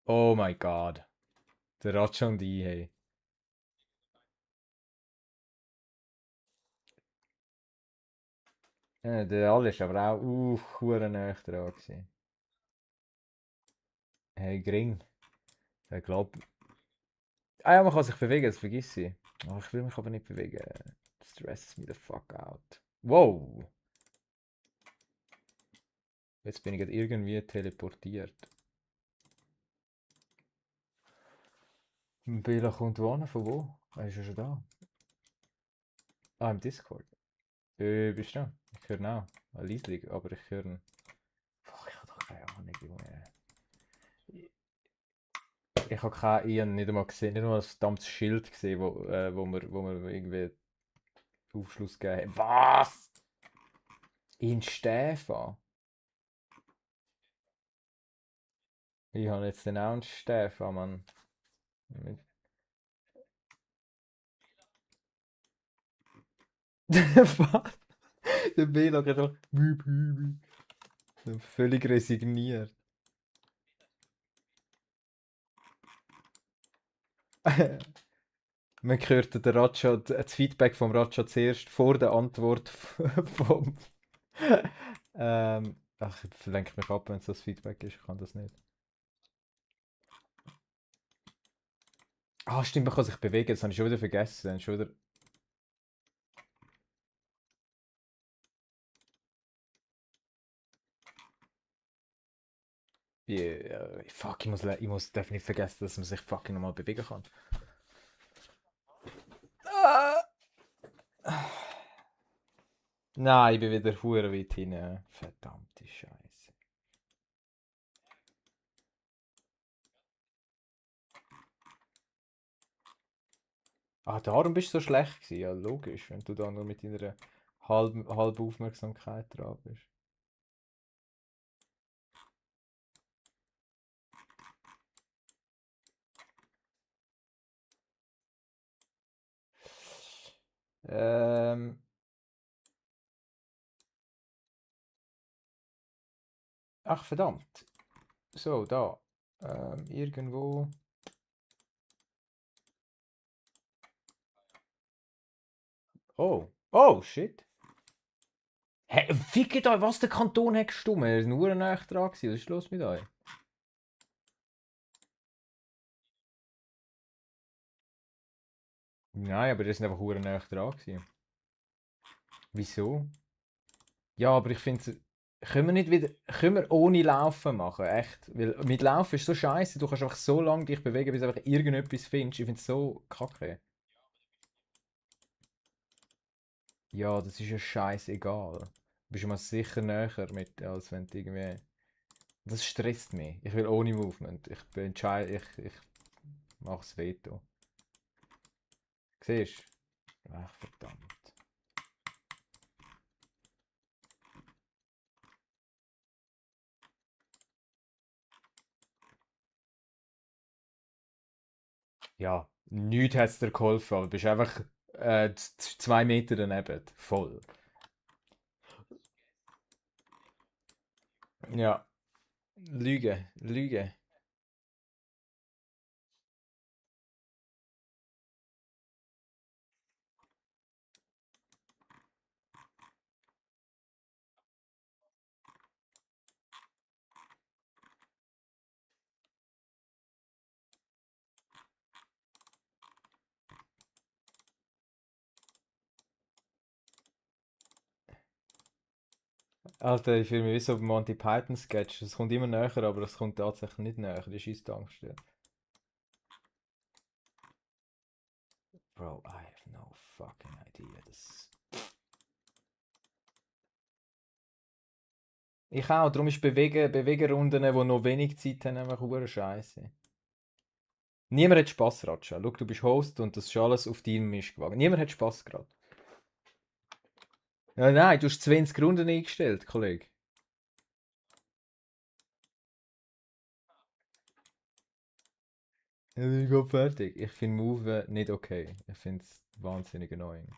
Oh my god. Der Rajon die, hey. Ja, der Alle ist aber auch hure nah dran gewesen. Hey, Gring. Ich glaube. Ah ja, man kann sich bewegen, das vergiss ich. Oh, ich will mich aber nicht bewegen. Das stresses me the fuck out. Wow. Jetzt bin ich gerade irgendwie teleportiert. Bela kommt wohin? Von wo? Er ist ja schon da. Ah, im Discord. Bist du da? Ich höre ihn auch. Leislich, aber ich höre ihn. Boah, ich habe doch keine Ahnung, Junge. Ich habe nicht einmal gesehen, nicht einmal ein verdammtes Schild gesehen, wo wir irgendwie Aufschluss gegeben haben. Was? In Stefan? Ich habe jetzt den auch einen Stefan, Mann. Was? Der Bela hat einfach völlig resigniert. Man hört den das Feedback vom Raja zuerst vor der Antwort vom. Ach, ich lenke mich ab, wenn es das Feedback ist. Ich kann das nicht. Ah, stimmt, man kann sich bewegen. Das habe ich schon wieder vergessen. Schon wieder. Fuck, darf nicht vergessen, dass man sich fucking nochmal bewegen kann. Ah. Nein, ich bin wieder hure weit hinein. Verdammte Scheiße. Ah, darum bist du so schlecht gewesen. Ja, logisch, wenn du da nur mit deiner halben Aufmerksamkeit dran bist. Ähm. Ach, verdammt. So, da. Irgendwo. Oh. Oh, shit. Hä, fickt euch, was der Kanton hat gestummt? Er ist nur näher dran gewesen. Was ist los mit euch? Nein, aber die sind einfach hure näher dran gewesen. Wieso? Ja, aber ich finde, können wir nicht wieder, können wir ohne Laufen machen, echt? Weil mit Laufen ist so scheiße, du kannst einfach so lange dich bewegen, bis du einfach irgendetwas findest. Ich finde es so kacke. Ja, das ist ja scheißegal. Bist du mal sicher näher mit, als wenn du irgendwie... Das stresst mich. Ich will ohne Movement. Ich mach's Veto. Siehst du? Ach, verdammt. Ja, nichts hat es dir geholfen, aber du bist einfach 2 Meter daneben. Voll. Ja, Lüge, Lüge. Alter, ich fühle mich wie so ein Monty Python Sketch. Es kommt immer näher, aber es kommt tatsächlich nicht näher. Die scheiß Tankstelle. Bro, I have no fucking idea. Ich auch, darum ist Bewegerunden, die noch wenig Zeit haben, einfach hure scheiße. Niemand hat Spaß, Ratscha. Schau, du bist Host und das ist alles auf deinem Mist gewagt. Niemand hat Spaß gerade. Ja, nein, du hast 20 Runden eingestellt, Kollege. Ja, ich bin fertig. Ich finde Move nicht okay. Ich finde es wahnsinnig annoying.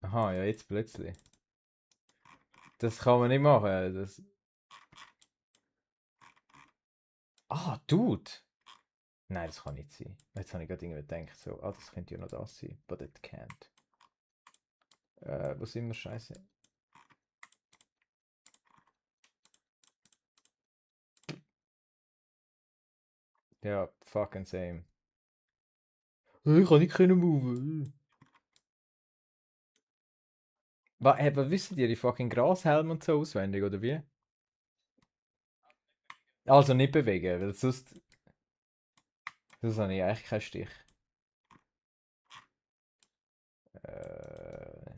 Aha, ja, jetzt plötzlich. Das kann man nicht machen. Ah, Dude! Nein, das kann nicht sein. Jetzt habe ich gerade irgendwie gedacht, so, ah, das könnte ja noch das sein. But it can't. Wo sind wir? Scheiße. Ja, fucking same. Ich kann nicht können move. Was wissen die fucking Grashelme und so auswendig, oder wie? Also nicht bewegen, weil sonst habe ich echt keinen Stich. Äh,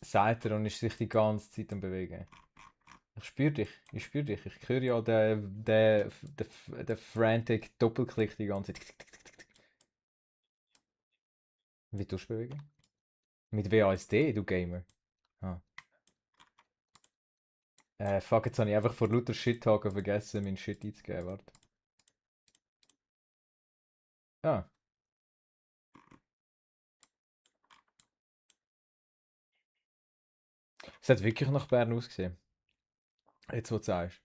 sagt er und ist sich die ganze Zeit am Bewegen. Ich spüre dich, ich höre ja den frantic Doppelklick die ganze Zeit. Wie tust du bewegen? Mit WASD, du Gamer. Ah. Fuck, jetzt habe ich einfach vor lauter Shit-Talken vergessen, meinen Shit einzugeben, warte. Ah, es hat wirklich nach Bern ausgesehen. Jetzt, wo du sagst.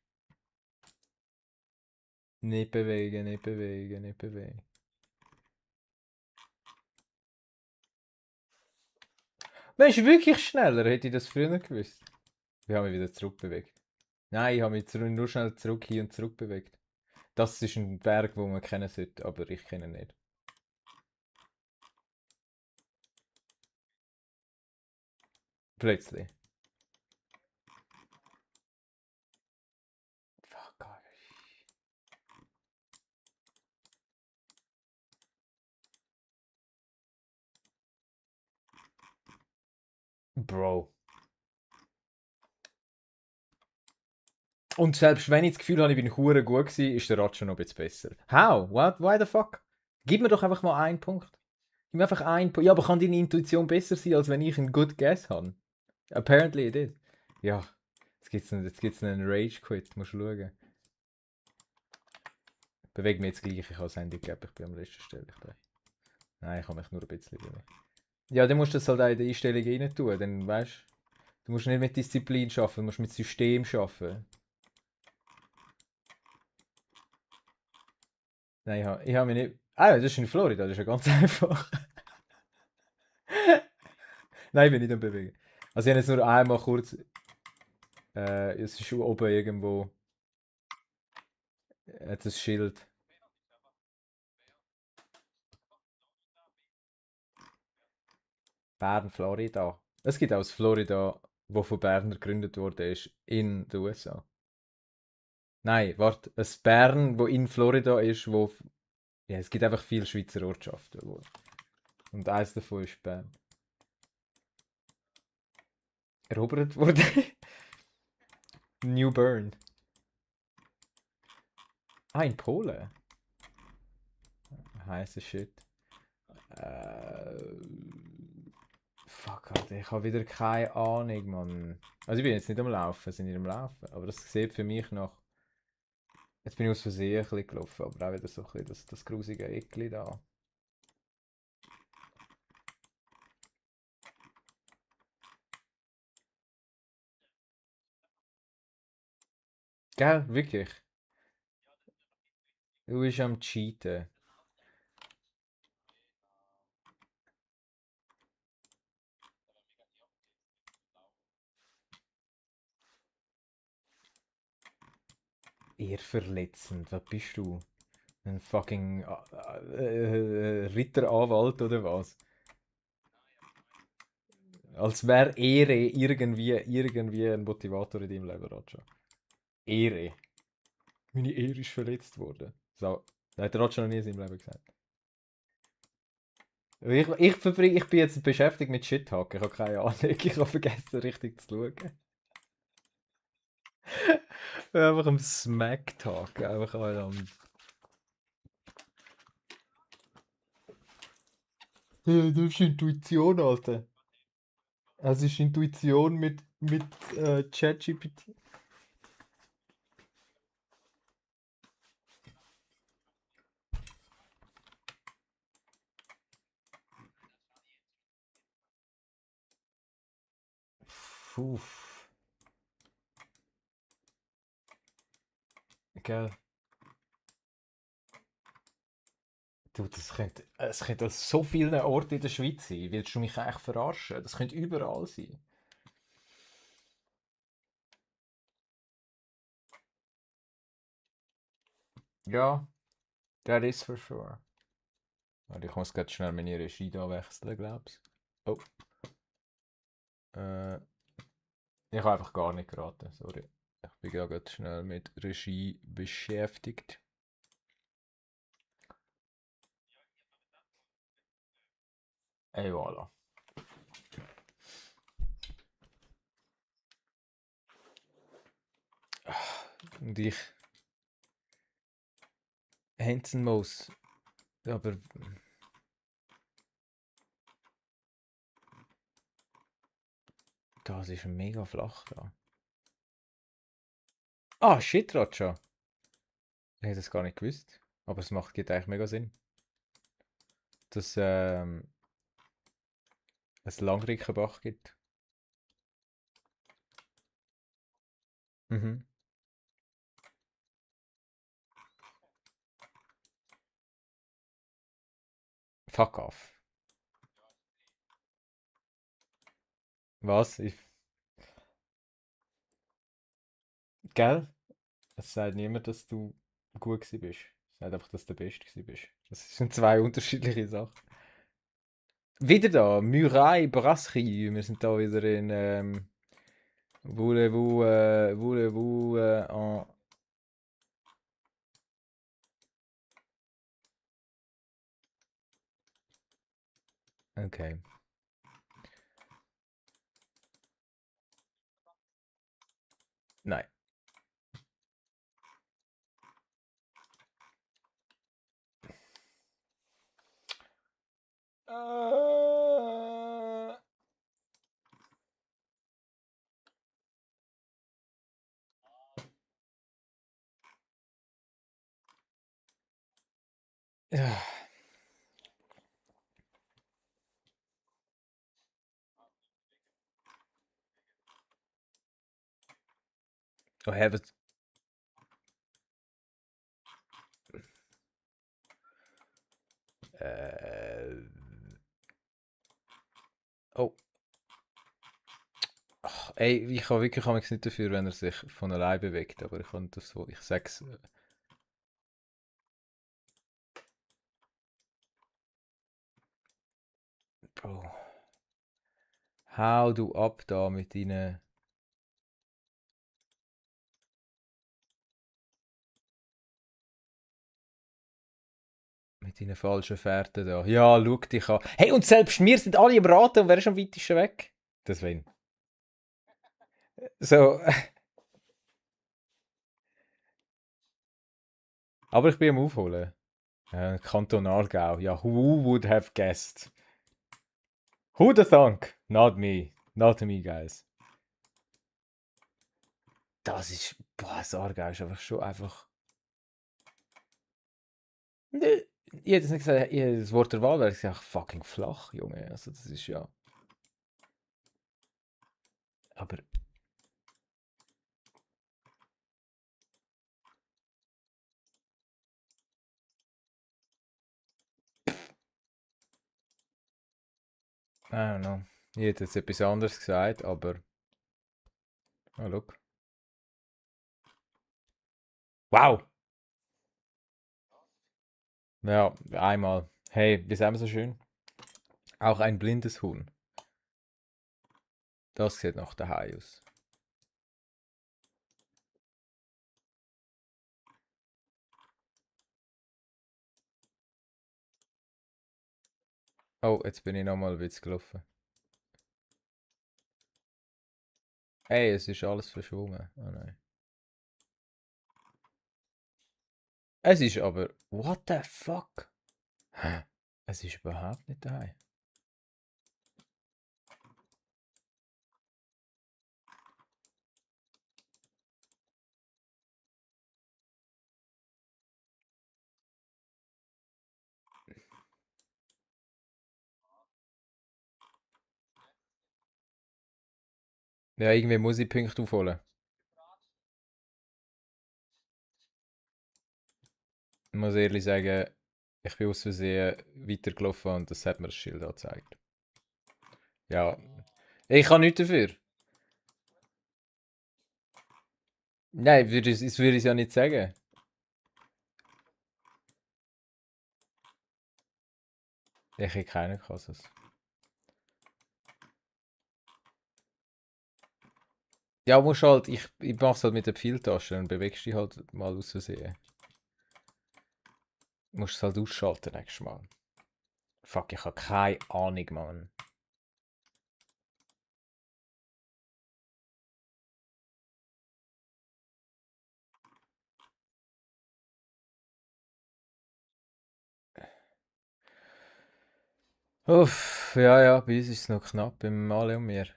Nicht bewegen, nicht bewegen, nicht bewegen. Man ist wirklich schneller, hätte ich das früher gewusst. Wir haben mich wieder zurückbewegt. Nein, ich habe mich nur schnell zurück hin und zurück bewegt. Das ist ein Berg, wo man kennen sollte, aber ich kenne ihn nicht. Plötzlich. Fuck off. Bro. Und selbst wenn ich das Gefühl habe, ich bin hure gut gewesen, ist der Ratsch noch ein bisschen besser. How? What? Why the fuck? Gib mir doch einfach mal einen Punkt. Gib mir einfach einen Punkt. Ja, aber kann deine Intuition besser sein, als wenn ich einen Good Guess habe? Apparently it is. Ja, jetzt gibt's einen Rage Quit, musst du schauen. Bewege mich jetzt gleich, ich habe das Handy gegeben, ich bin am letzten Stelle. Nein, ich kann mich nur ein bisschen bewegen. Ja, dann musst du das halt auch in die Einstellungen rein tun, dann weißt du, musst nicht mit Disziplin arbeiten, du musst mit System arbeiten. Nein, ich habe mich nicht... Ah, das ist in Florida, das ist ja ganz einfach. Nein, ich bin nicht am Bewegen. Also ich habe jetzt nur einmal kurz... es ist oben irgendwo... Hat ein Schild. Bern, Florida. Es gibt auch das Florida, wo von Berner gegründet wurde, ist in den USA. Nein, warte, ein Bern, wo in Florida ist, wo... Ja, es gibt einfach viele Schweizer Ortschaften. Und eins davon ist Bern. Erobert wurde. New Bern. Ah, in Polen. Heiße Shit. Äh, fuck, Alter, ich habe wieder keine Ahnung, Mann. Also ich bin jetzt nicht am Laufen, sind nicht am Laufen. Aber das sieht für mich nach... Jetzt bin ich aus Versehen ein bisschen gelaufen, aber auch wieder so ein bisschen das grusige Eckli da. Gell, wirklich. Du bist am Cheaten. Eher verletzend, was bist du? Ein fucking Ritteranwalt oder was? Als wäre Ehre irgendwie ein Motivator in deinem Leben, Raja. Ehre. Meine Ehre ist verletzt worden. So, das hat Raja noch nie in seinem Leben gesagt. Ich bin jetzt beschäftigt mit Shit-Hacken. Ich habe keine Ahnung. Ich habe vergessen, richtig zu schauen. Einfach am Smack-Talk. Einfach mal am... Ja, das ist Intuition, Alter. Es ist Intuition mit ChatGPT. Puh. Gell. Du, es könnte an so vielen Orten in der Schweiz sein. Willst du mich eigentlich verarschen? Das könnte überall sein. Ja, that is for sure. Warte, ich muss gerade schnell meine Regie da wechseln, glaubst du? Oh, äh, ich habe einfach gar nicht geraten, sorry. Ich bin ja gerade schnell mit Regie beschäftigt. Et voilà. Und ich, Hansen Maus. Aber das ist mega flach da. Ah, shit, Ratscha. Ich hätte das gar nicht gewusst. Aber es geht eigentlich mega Sinn. Dass es Langrickenbach gibt. Mhm. Fuck off. Was? Gell? Es sagt niemand, dass du gut gewesen bist. Es sagt einfach, dass du der Beste gewesen bist. Das sind zwei unterschiedliche Sachen. Wieder da, Muraille Brasserie. Wir sind da wieder in voulez-vous en... Okay. Nein. Äh, ja. Oh, hä, was? Äh, oh. Ach, ey, ich kann wirklich nicht dafür, wenn er sich von allein bewegt, aber ich kann das so, ich sag's. Bro. Hau du ab da mit deinen. Mit deinen falschen Fährten da. Ja, schau dich an. Hey, und selbst wir sind alle im Raten und wer ist am weitesten weg? Deswegen. So. Aber ich bin am Aufholen. Kanton Aargau. Ja, who would have guessed? Who the thunk? Not me. Not me, guys. Das ist. Boah, das Aargau ist einfach schon einfach. Nö. Ich hätte es nicht gesagt, das Wort der Wahl wäre gesagt, fucking flach, Junge. Also, das ist ja. Aber. I don't know. Ich hätte jetzt etwas anderes gesagt, aber. Oh, look. Wow! Ja, einmal. Hey, wie sagen wir so schön? Auch ein blindes Huhn. Das sieht nach daheim aus. Oh, jetzt bin ich nochmal Witz gelaufen. Hey, es ist alles verschwommen. Oh nein. Es ist aber. What the fuck? Hä? Es ist überhaupt nicht daheim. Ja, irgendwie muss ich Punkte aufholen. Ich muss ehrlich sagen, ich bin aus Versehen weitergelaufen und das hat mir das Schild angezeigt. Ja. Ich kann nichts dafür. Nein, das würde ich ja nicht sagen. Ich habe keine Kasses. Ja, musst halt, ich mach's halt mit der Pfeiltasche und bewegst dich halt mal aus Versehen. Musst es halt ausschalten nächstes Mal. Fuck, ich habe keine Ahnung, Mann. Uff, ja, ja, bei uns ist es noch knapp, beim Male und mir.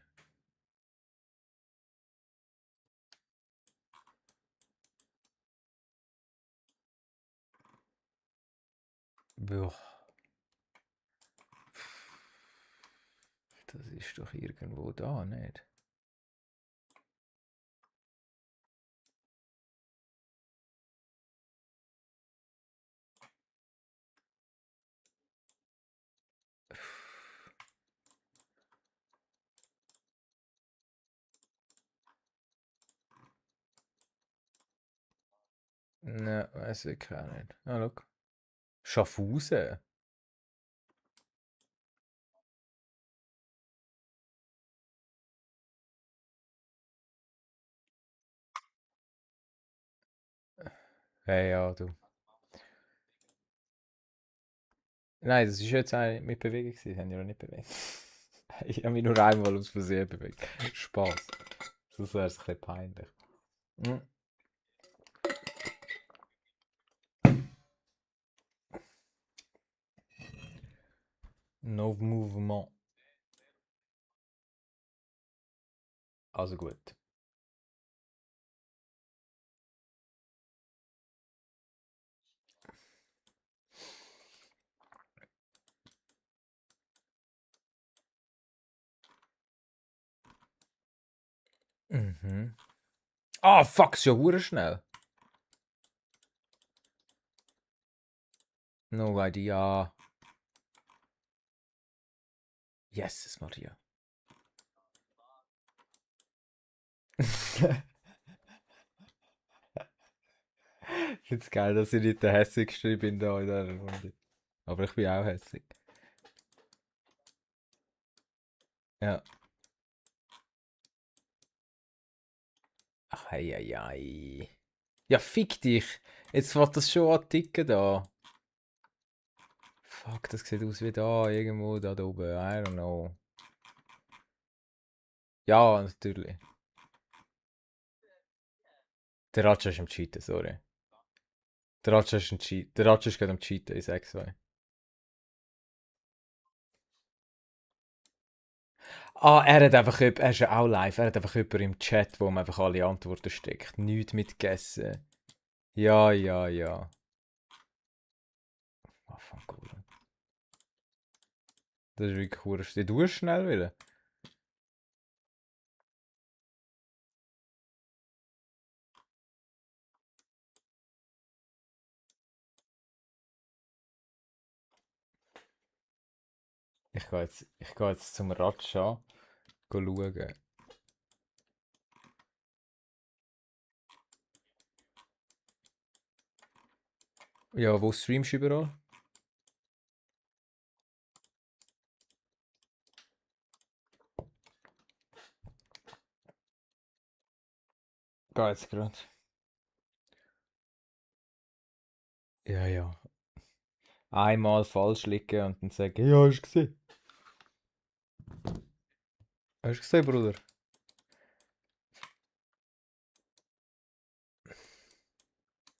Boah, das ist doch irgendwo da, nicht? Ne, weiß ich auch nicht. Ah, look. Schaffhausen? Hey, ja, du. Nein, das ist jetzt auch mit Bewegung gewesen. Das haben ja noch nicht bewegt. Ich habe mich nur einmal aus Versehen bewegt. Spaß. Sonst wäre es ein bisschen peinlich. Hm. No Movement. Also gut. Mhm. Ah, fuck, ist ja hure schnell. No idea. Yes, Maria. Ich finde es geil, dass ich nicht der hässigste bin da in dieser Runde. Aber ich bin auch hässig. Ja. Ach, hei, hei, hei. Ja, fick dich. Jetzt wird das schon an ticken da. Fuck, das sieht aus wie da, irgendwo da oben. I don't know. Ja, natürlich. Der Ratscha ist am Cheaten, sorry. Der Ratscha ist Der Ratscha ist gerade am Cheaten, ich sag's euch. Ah, er ist ja auch live, er hat einfach jemanden im Chat, wo ihm einfach alle Antworten steckt. Nichts mitgegessen. Ja, ja, ja. Ah, fuck, cool. Das ist wirklich cool. Du hast schnell wieder. Ich gehe jetzt zum Ratscha schauen. Ja, wo streamst du überall? Geh jetzt gerade. Ja, ja. Einmal falsch liegen und dann sagen, ja, hast du gesehen? Hast du gesehen, Bruder?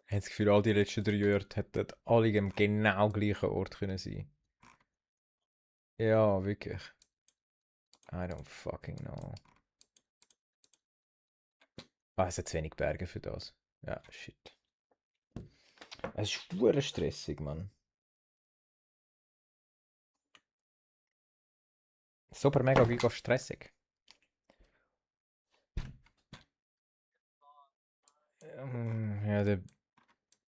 Ich habe das Gefühl, all die letzten 3 Jahre hätten alle am genau gleichen Ort können sein. Ja, wirklich. I don't fucking know. Ah, es hat zu wenig Berge für das. Ja, shit. Es ist verdammt stressig, Mann. Super mega giga stressig. Ja,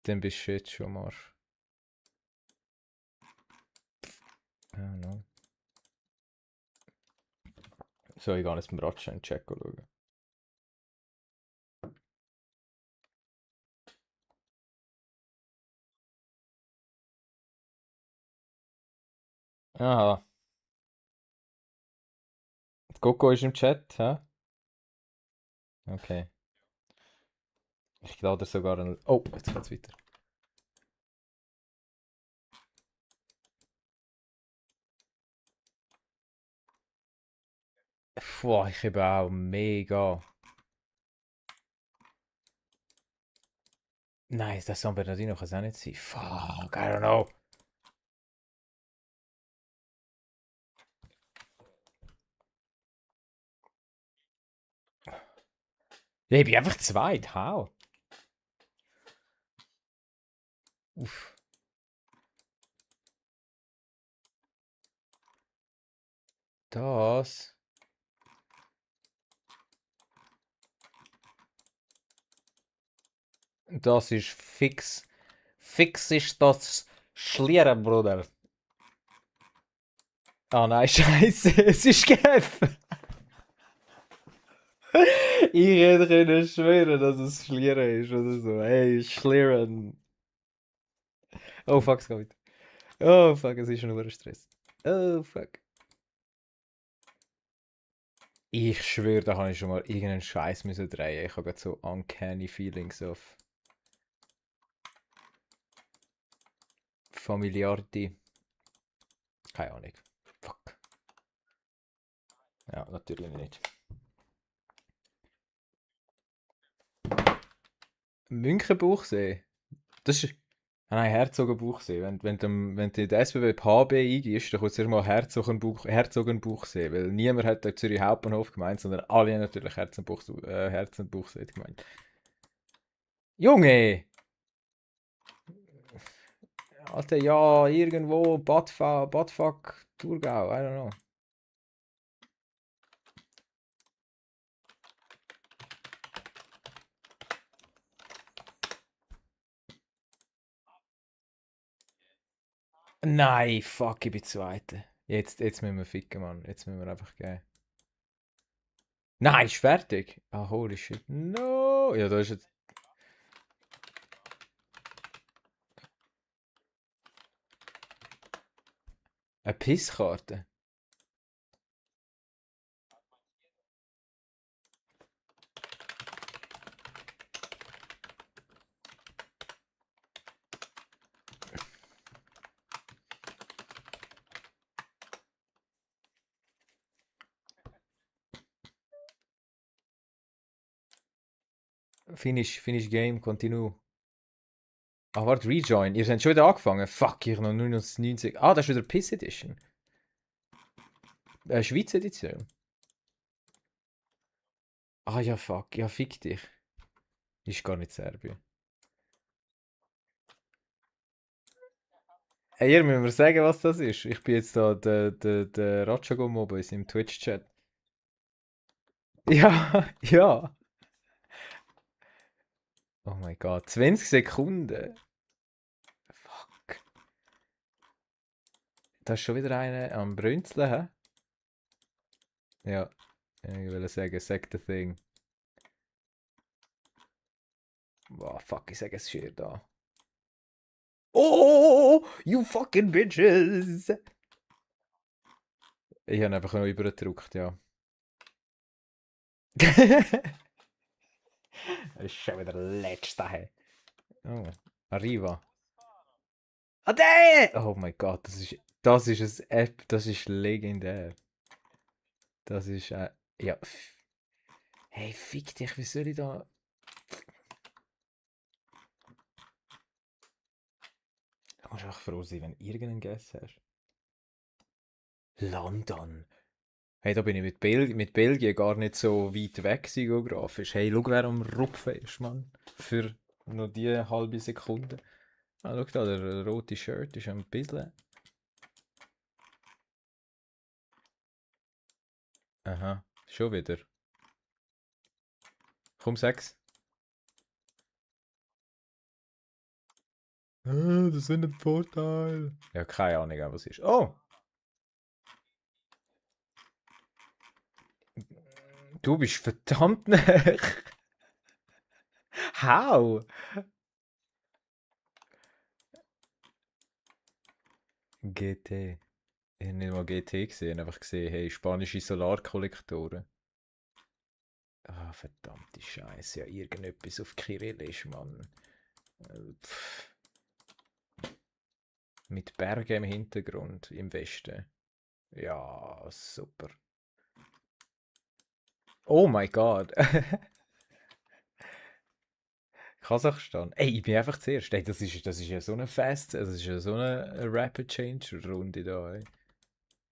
dann bist du jetzt schon am Arsch. I don't know. So, ich gehe jetzt beim Ratschen Check schauen. Aha. Coco ist im Chat, hä? Okay. Ich lade sogar ein. Oh, jetzt geht's weiter. Boah, ich habe auch mega. Nein, das San Bernardino kann es auch nicht sein. Fuck, I don't know. Ja, ich bin einfach zweit, how? Uff. Das. Das ist fix. Fix ist das Schlieren, Bruder. Ah nein, scheiße, es ist Geff. Ich hätte können schwören, dass es Schlieren ist oder so. Hey, Schlieren. Oh fuck, es geht weiter. Oh fuck, es ist nur Stress. Oh fuck. Ich schwöre, da habe ich schon mal irgendeinen Scheiß müssen drehen. Ich habe gerade so uncanny feelings of Familiarity. Keine Ahnung. Fuck. Ja, natürlich nicht. Münchenbuchsee? Das ist. Ah nein, Herzogenbuchsee. Wenn du in der SBB HB eingibst, dann kommt zuerst mal Herzogenbuchsee. Weil niemand hat dort Zürich Hauptbahnhof gemeint, sondern alle haben natürlich Herzogenbuchsee gemeint. Junge! Alter, ja, irgendwo, Badfuck, Thurgau, I don't know. Nein, fuck, ich bin Zweiter. Jetzt müssen wir ficken, Mann. Jetzt müssen wir einfach gehen. Nein, ist fertig. Ah, holy shit. No! Ja, da ist jetzt. Eine Pisskarte. Finish game, continue. Ah, warte, rejoin. Ihr habt schon wieder angefangen. Fuck, ich habe noch 99. Ah, das ist wieder Piss Edition. Schweiz Edition. Ah ja, fuck. Ja, fick dich. Ist gar nicht Serbien. Hey, ihr müsst mir sagen, was das ist. Ich bin jetzt da der Ratchago-Mob in seinem Twitch-Chat. Ja, ja. Oh mein Gott, 20 Sekunden. Fuck. Da ist schon wieder einer am Brünzeln, hä? Ja. Ich will sagen, sag the thing. Boah, fuck, ich sage es schier da. Oh, you fucking bitches! Ich habe einfach noch übergedrückt, ja. Das ist schon wieder der letzte. Hey. Oh, Arriva. Ade! Oh mein Gott, das ist ein App, das ist legendär. Das ist, ja. Hey, fick dich, wie soll ich da... Du musst einfach froh sein, wenn du irgendeinen Guess hast. London. Hey, da bin ich mit Belgien gar nicht so weit weg geografisch. Hey, schau, wer am Rupfen ist, Mann. Für noch die halbe Sekunde. Ah, schau da, der rote Shirt ist ein bisschen... Aha, schon wieder. Komm, sag's. Das sind ein Vorteil. Ja, keine Ahnung, was es ist. Oh! Du bist verdammt nah. How? GT. Ich habe nicht mal GT gesehen, einfach gesehen, hey, spanische Solarkollektoren. Ah, verdammte Scheiße, ja, irgendetwas auf Kyrillisch, Mann. Pff. Mit Bergen im Hintergrund, im Westen. Ja, super. Oh mein Gott. Kasachstan. Ey, ich bin einfach zuerst. Ey, das ist ja so eine Fast, das ist ja so eine Rapid Change Runde da. Ey.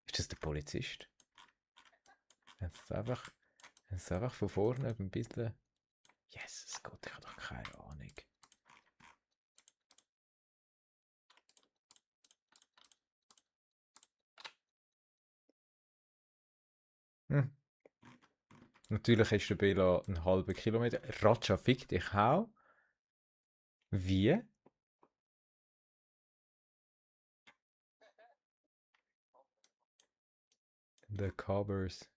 Ist das der Polizist? Jetzt einfach von vorne ein bisschen. Jesus Gott, ich habe doch keine Ahnung. Hm. Natürlich ist der Bela einen halben Kilometer. Ratscha, fick dich auch. Wie? The Covers.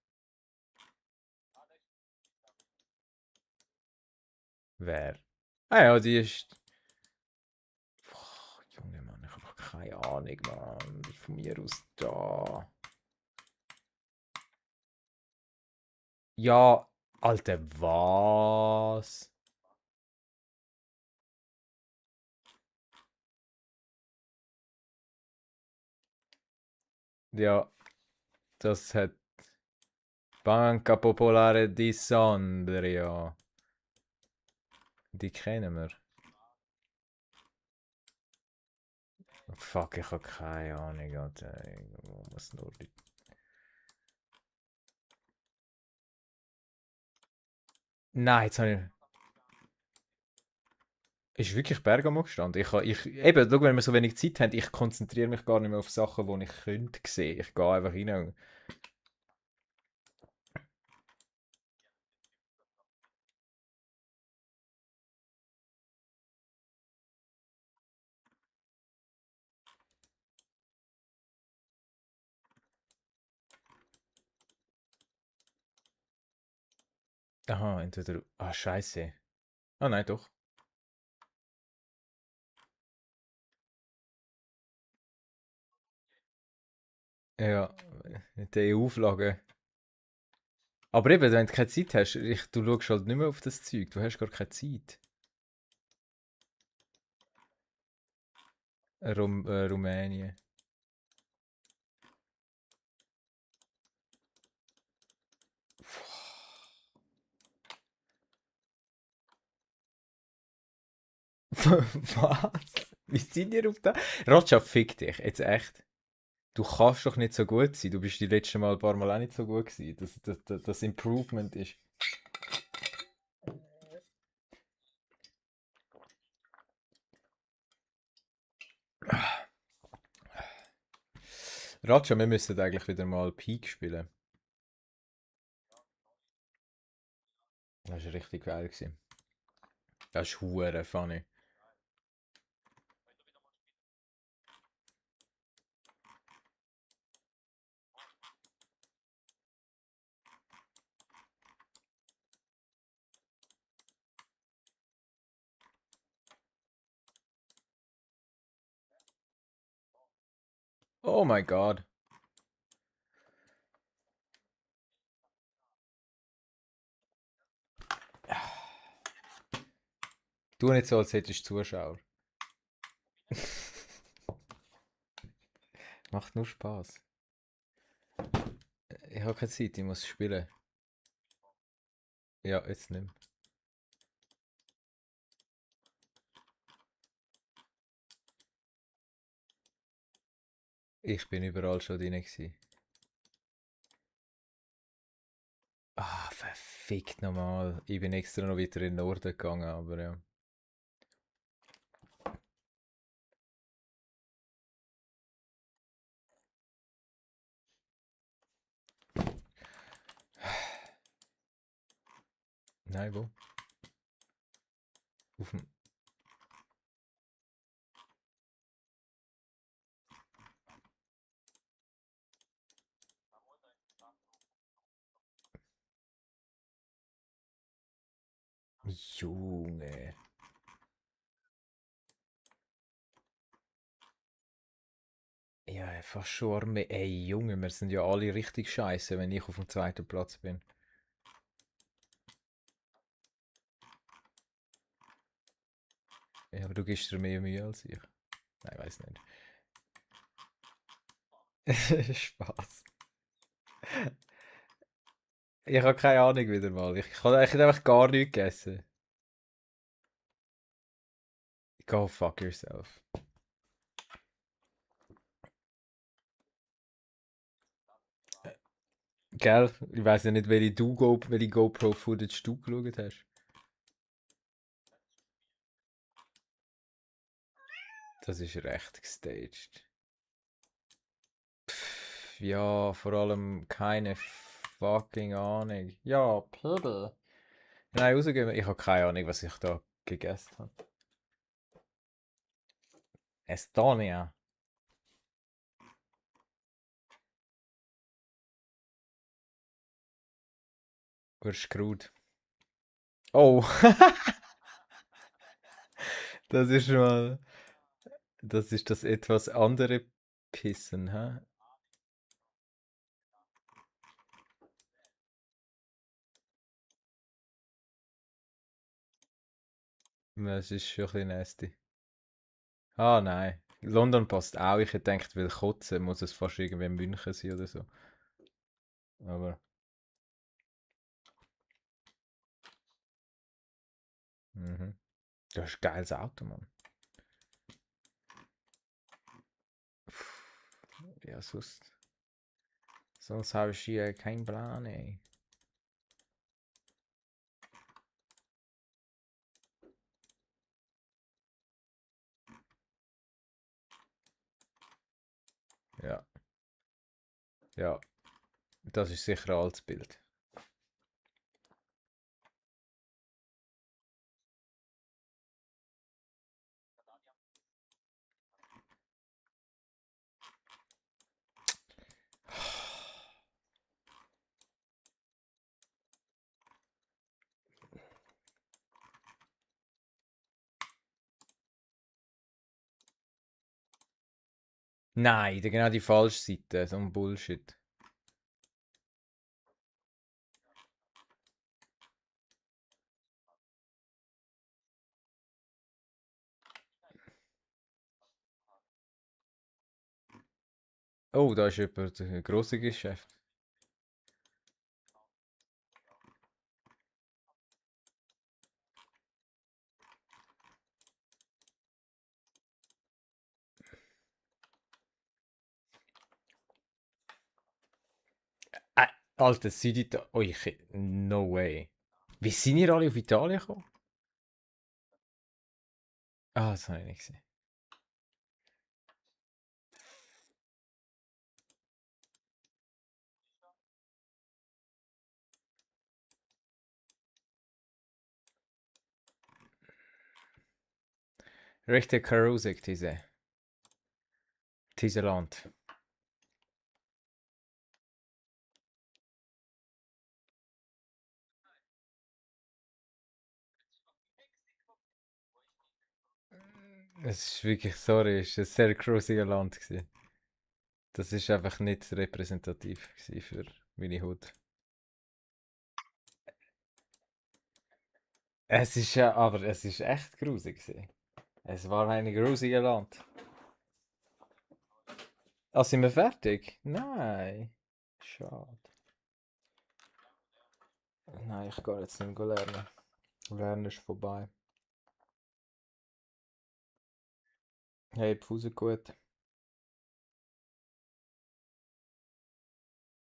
Wer? Ah ja, die ist. Boah, Junge Mann, ich habe doch keine Ahnung, Mann. Von mir aus da. Ja, Alter, was? Ja, das hat Banca Popolare di Sondrio. Die kennen wir. Fuck, ich habe keine Ahnung, Alter. Irgendwo muss nur die... Nein, jetzt habe ich... Ist wirklich Bergamo gestanden. Eben, schau, wenn wir so wenig Zeit haben, ich konzentriere mich gar nicht mehr auf Sachen, die ich könnte sehen. Ich gehe einfach rein. Aha, entweder... Ah, scheiße. Ah, nein, doch. Ja, mit den EU-Flaggen. Aber eben, wenn du keine Zeit hast, du schaust halt nicht mehr auf das Zeug. Du hast gar keine Zeit. Rumänien. Was? Wie sind ihr auf das? Roger, fick dich. Jetzt echt. Du kannst doch nicht so gut sein. Du bist die letzten Mal ein paar Mal auch nicht so gut gewesen. Das Improvement ist. Roger, wir müssen eigentlich wieder mal Peak spielen. Das war richtig geil gewesen. Das ist hure funny. Oh my god. Tu nicht so, als hättest du Zuschauer. Macht nur Spaß. Ich habe keine Zeit, ich muss spielen. Ja, jetzt nimm. Ich bin überall schon drin gewesen. Ah, verfickt nochmal. Ich bin extra noch weiter in den Norden gegangen, aber ja. Nein, wo? Auf dem... Junge. Ja, einfach schon Arme. Ey, Junge, wir sind ja alle richtig scheiße, wenn ich auf dem zweiten Platz bin. Ja, aber du gibst dir mehr Mühe als ich. Nein, weiß nicht. Spaß. Ich habe keine Ahnung wieder mal. Ich habe eigentlich einfach gar nichts gegessen. Go fuck yourself. Gell? Ich weiß ja nicht, welche GoPro-Footage du geschaut hast. Das ist recht gestaged. Pff, ja, vor allem keine fucking Ahnung. Ja, Pöbel. Nein, rausgehen. Ich habe keine Ahnung, was ich da gegessen habe. Estonia. Urschkrut. Oh, das ist mal. Das ist das etwas andere Pissen, hä? Das ist schon ein bisschen nasty. Ah, nein. London passt auch. Ich hätte gedacht, weil kotzen muss es fast irgendwie in München sein oder so. Aber, mhm. Das ist ein geiles Auto, Mann. Puh, ja, sonst habe ich hier keinen Plan, ey. Ja, ja. Das ist sicher ein altes Bild. Nein, genau die falsche Seite. So ein Bullshit. Oh, da ist jemand, ein grosses Geschäft. Alter, Süditalien. Oh, no way. Wie sind ihr alle auf Italien gekommen? Ah, das habe ich nicht gesehen. Richtig karusig, diese Land. Es ist wirklich, sorry, es war ein sehr grusiges Land gewesen. Das ist einfach nicht repräsentativ gewesen für meine Haut. Es ist ja, aber es ist echt grusig gewesen. Es war ein grusiges Land. Ah, sind wir fertig? Nein. Schade. Nein, ich gehe jetzt nicht lernen. Lernen ist vorbei. Hey, Pause gut.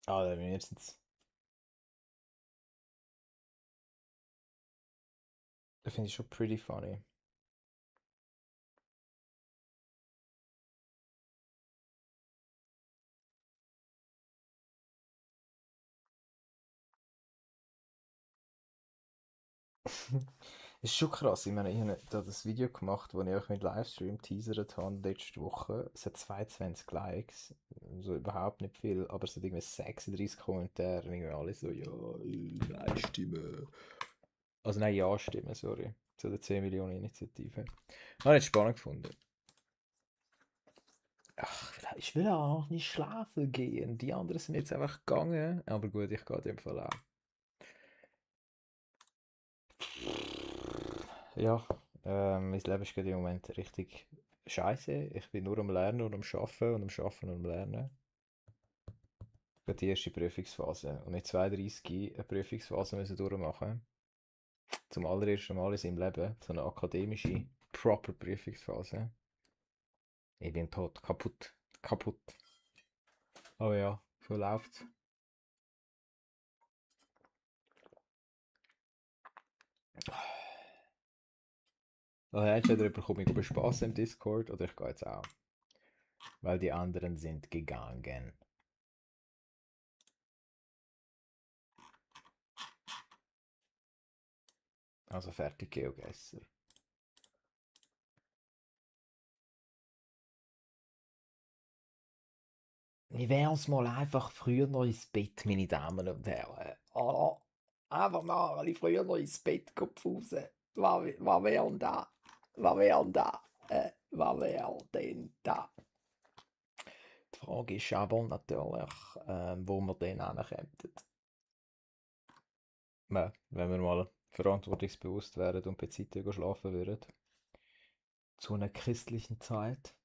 Ah, dann wenigstens. Das finde ich schon pretty funny. Es ist schon krass. Ich meine, ich habe da das Video gemacht, das ich euch mit Livestream teasert habe letzte Woche. Es hat 22 Likes, also überhaupt nicht viel, aber es hat irgendwie 36 Kommentare und irgendwie alle so, ja, Nein-Stimme. Also nein, Ja-Stimme, sorry. Zu der 10 Millionen Initiative. Habe ich spannend gefunden. Ach, ich will auch noch nicht schlafen gehen. Die anderen sind jetzt einfach gegangen. Aber gut, ich gehe in dem Fall auch. Ja, mein Leben ist gerade im Moment richtig scheiße. Ich bin nur am Lernen und am Schaffen und am Schaffen und am Lernen. Gerade die erste Prüfungsphase. Und mit 32 eine Prüfungsphase müssen durchmachen. Zum allerersten Mal in seinem Leben. So eine akademische, proper Prüfungsphase. Ich bin tot, kaputt, kaputt. Aber ja, so läuft's. Also entweder bekomme ich Spaß im Discord oder ich gehe jetzt auch. Weil die anderen sind gegangen. Also fertig, Geogesser. Wie wär's mal einfach früher noch ins Bett, meine Damen und Herren? Oh, einfach mal ein bisschen früher noch ins Bett pfusen. Was wär denn da? Was wär denn da? Was wär denn da? Die Frage ist aber natürlich, wo wir dann hinkommen. Wenn wir mal verantwortungsbewusst wären und bei Zeiten schlafen würden. Zu einer christlichen Zeit.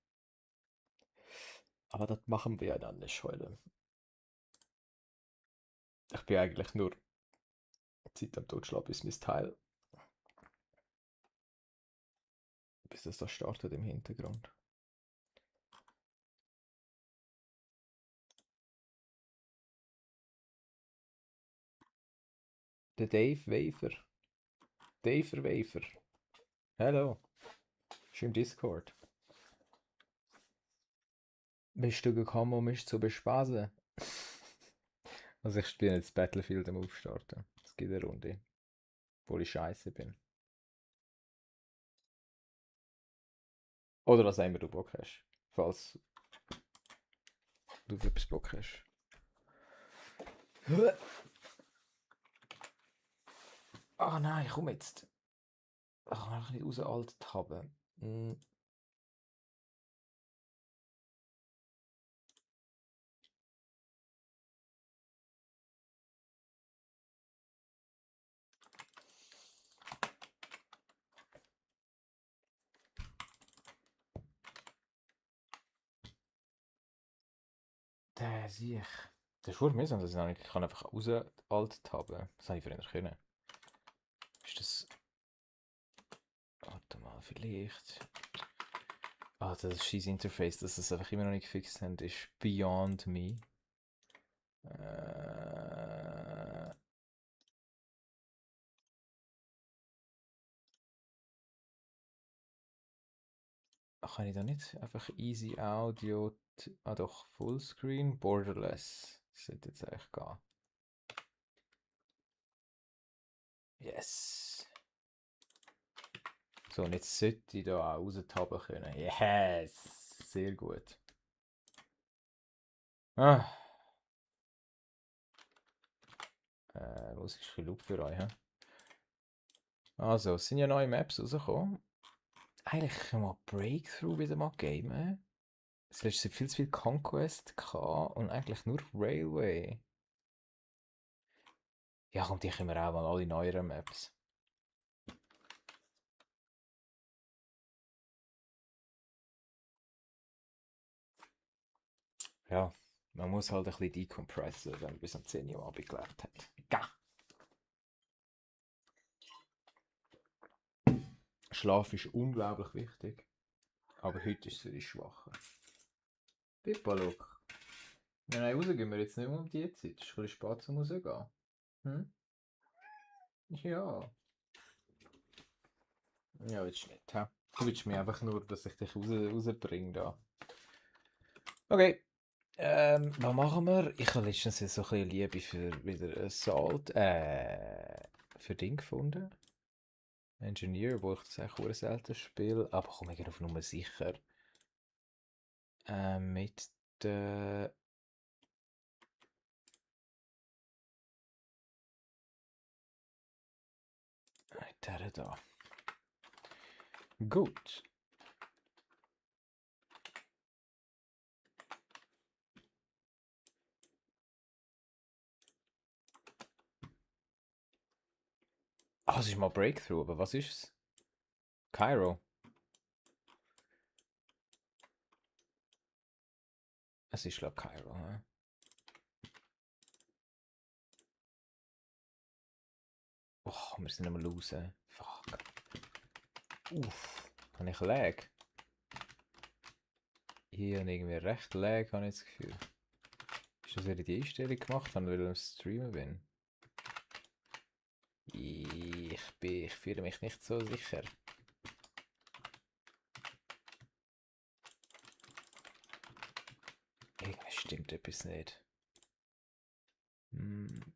Aber das machen wir ja dann nicht heute. Ich bin eigentlich nur Zeit am Totschlag bis mein Teil, bis das da startet im Hintergrund. Der Dave Wafer. Dave Wafer. Hallo. Ist im Discord. Bist du gekommen, um mich zu bespaßen? Also ich spiele jetzt Battlefield am Aufstarten. Es gibt eine Runde. Obwohl ich scheiße bin. Oder was immer du Bock hast. Falls du für etwas Bock hast. Ah nein, komm jetzt. Ich kann einfach nicht raus alt haben. Der sehe ich. Das ist verdammt mühsam, dass ich kann einfach raus alt haben. Das habe ich früher können. Ist das... Warte mal, vielleicht... Ah, das scheiß Interface, dass das einfach immer noch nicht gefixt haben, ist beyond me. Kann ich da nicht einfach Easy Audio... Ah doch, Fullscreen, Borderless. Das sollte jetzt eigentlich gehen. Yes. So, und jetzt sollte ich da auch raustappen können. Yes! Sehr gut. Ah. Muss ich ein bisschen Loop für euch, he? Also, es sind ja neue Maps rausgekommen. Eigentlich können wir Breakthrough wieder mal gamen. Es letzte viel zu viel Conquest gehabt und eigentlich nur Railway. Ja, komm, die können wir auch mal alle neueren Maps. Ja, man muss halt ein bisschen decompressen, wenn man bis um 10 Uhr Abend gelernt hat. Gah. Schlaf ist unglaublich wichtig, aber heute ist es schwacher. Pippa, look. Nein, rausgehen wir jetzt nicht mehr um die Zeit. Es ist ein bisschen spät zum rausgehen. Hm? Ja. Ja, willst du nicht, hä? Du willst mir einfach nur, dass ich dich rausbringe da. Okay. Was machen wir? Ich habe letztens so ein bisschen Liebe für wieder Assault, für Ding gefunden. Engineer, wo ich das eigentlich auch selten spiele. Aber komm, ich gehe auf Nummer sicher. Mit der... Der da. Gut. Ah, es ist mal Breakthrough, aber was ist es? Cairo. Es ist glaube Cairo, hä? Oh, wir sind am losen. Fuck. Uff. Habe ich Lag? Hier habe irgendwie recht Lag, habe ich das Gefühl. Ist das wieder die Einstellung gemacht haben, weil ich am Streamen bin? Ich fühle mich nicht so sicher. Irgendwie stimmt etwas nicht. Hm.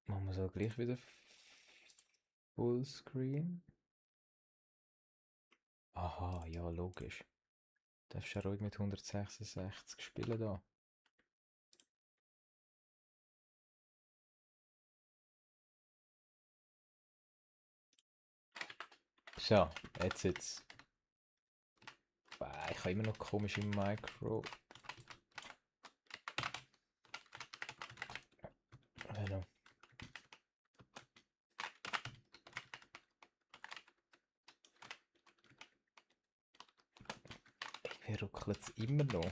Machen wir so gleich wieder Fullscreen? Aha, ja, logisch. Darfst ja ruhig mit 166 spielen da. So, jetzt. Ich habe immer noch komisch im Micro. Hallo. Irgendwie ruckelt es immer noch.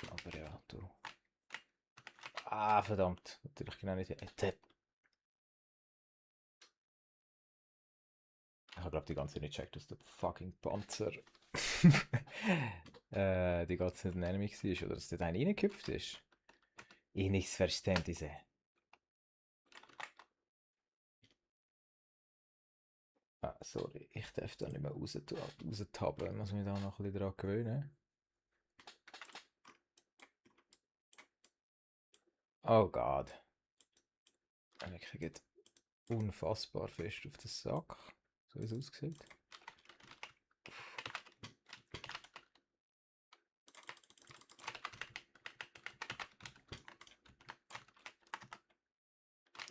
Aber ja, du. Ah, verdammt. Natürlich genau nicht. Ich habe glaube die ganze Zeit nicht gecheckt, dass der fucking Panzer die ganze Zeit ein Enemy war oder dass der da reingehüpft ist. Ich nichts verstehen diese. Ah, sorry, ich darf da nicht mehr raustappen. Muss mich da noch ein bisschen daran gewöhnen. Oh Gott. Ich kriege unfassbar fest auf den Sack. So wie es aussieht.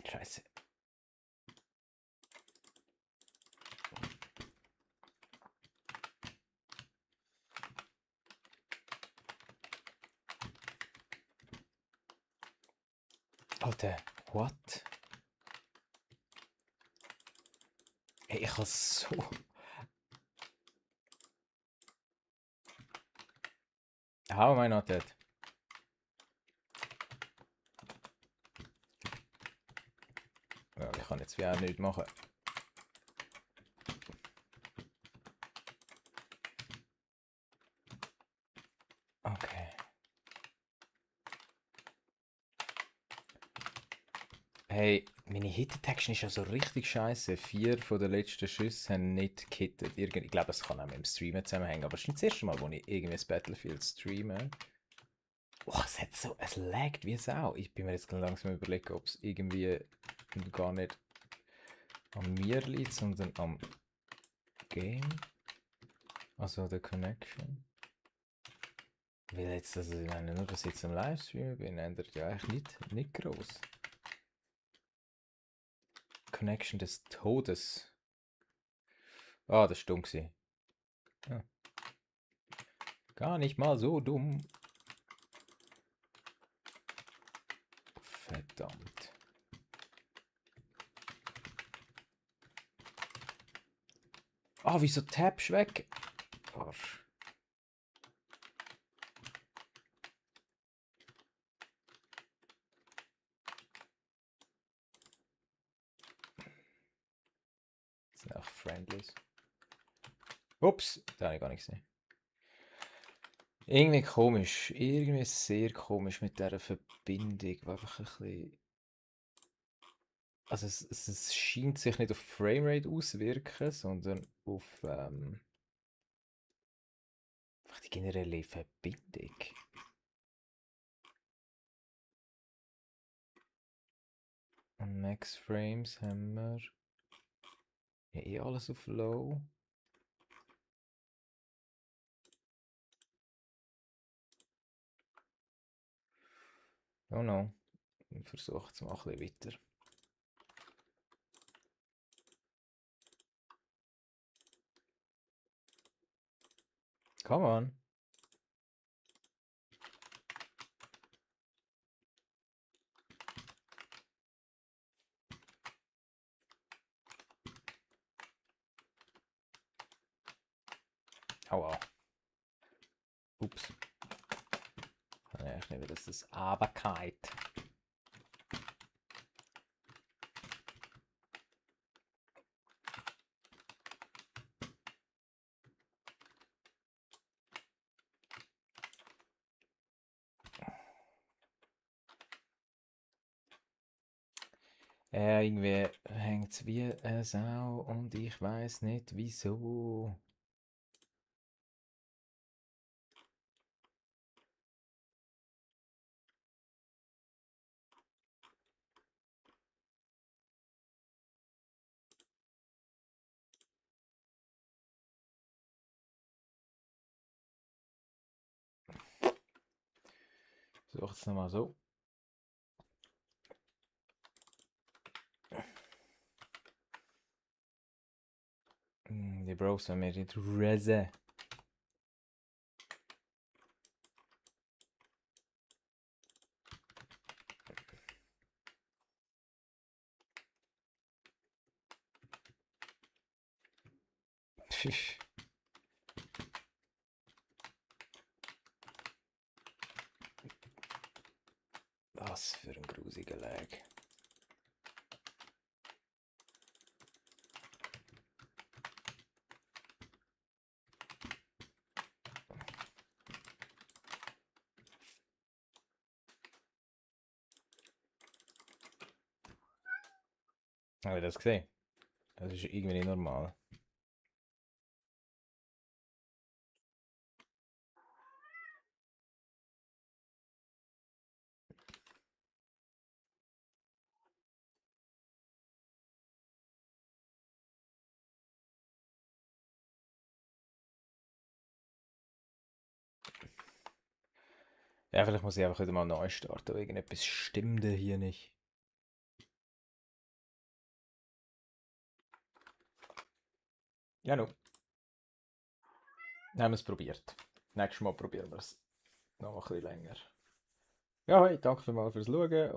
Scheiße. Alter, what? Hey, ich habe so... How am I not dead? Ja, ich kann jetzt wie auch nichts machen. Okay. Hey, meine Hit-Detection ist ja so richtig scheiße. 4 von den letzten Schüssen haben nicht gehittet. Ich glaube, es kann auch mit dem Streamen zusammenhängen. Aber es ist nicht das erste Mal, wo ich irgendwie das Battlefield streame. Oh, es laggt wie Sau. Ich bin mir jetzt langsam überlegen, ob es irgendwie gar nicht an mir liegt, sondern am Game. Also der Connection. Weil jetzt, also ich meine, nur dass ich jetzt am Livestream bin, ändert ja eigentlich nicht groß. Connection des Todes. Ah, das war dumm gewesen. Ja. Gar nicht mal so dumm. Verdammt. Ah, wieso tappst du weg? Arsch. Das sind auch Friendlies. Ups, da habe ich gar nicht gesehen. Irgendwie komisch. Irgendwie sehr komisch mit dieser Verbindung. War einfach ein bisschen. Also es scheint sich nicht auf Framerate auszuwirken, sondern auf einfach die generelle Verbindung. Und Max Frames haben wir. Ja, eh alles auf Low. Oh no. Ich versuche es mal ein bisschen weiter. Come on. Aua. Ups. Ja, ich nehme das Aberkeit. Irgendwie hängt es wie eine Sau und ich weiß nicht wieso. Versuche es nochmal so. Die Bros haben mir nicht rese. Was für ein grusiger Lag. Habe ich das gesehen? Das ist irgendwie nicht normal. Ja, vielleicht muss ich einfach wieder mal neu starten, irgendetwas stimmt hier nicht. Ja, no. Haben wir es probiert. Nächstes Mal probieren wir es noch ein bisschen länger. Ja, hey, danke vielmals fürs Schauen.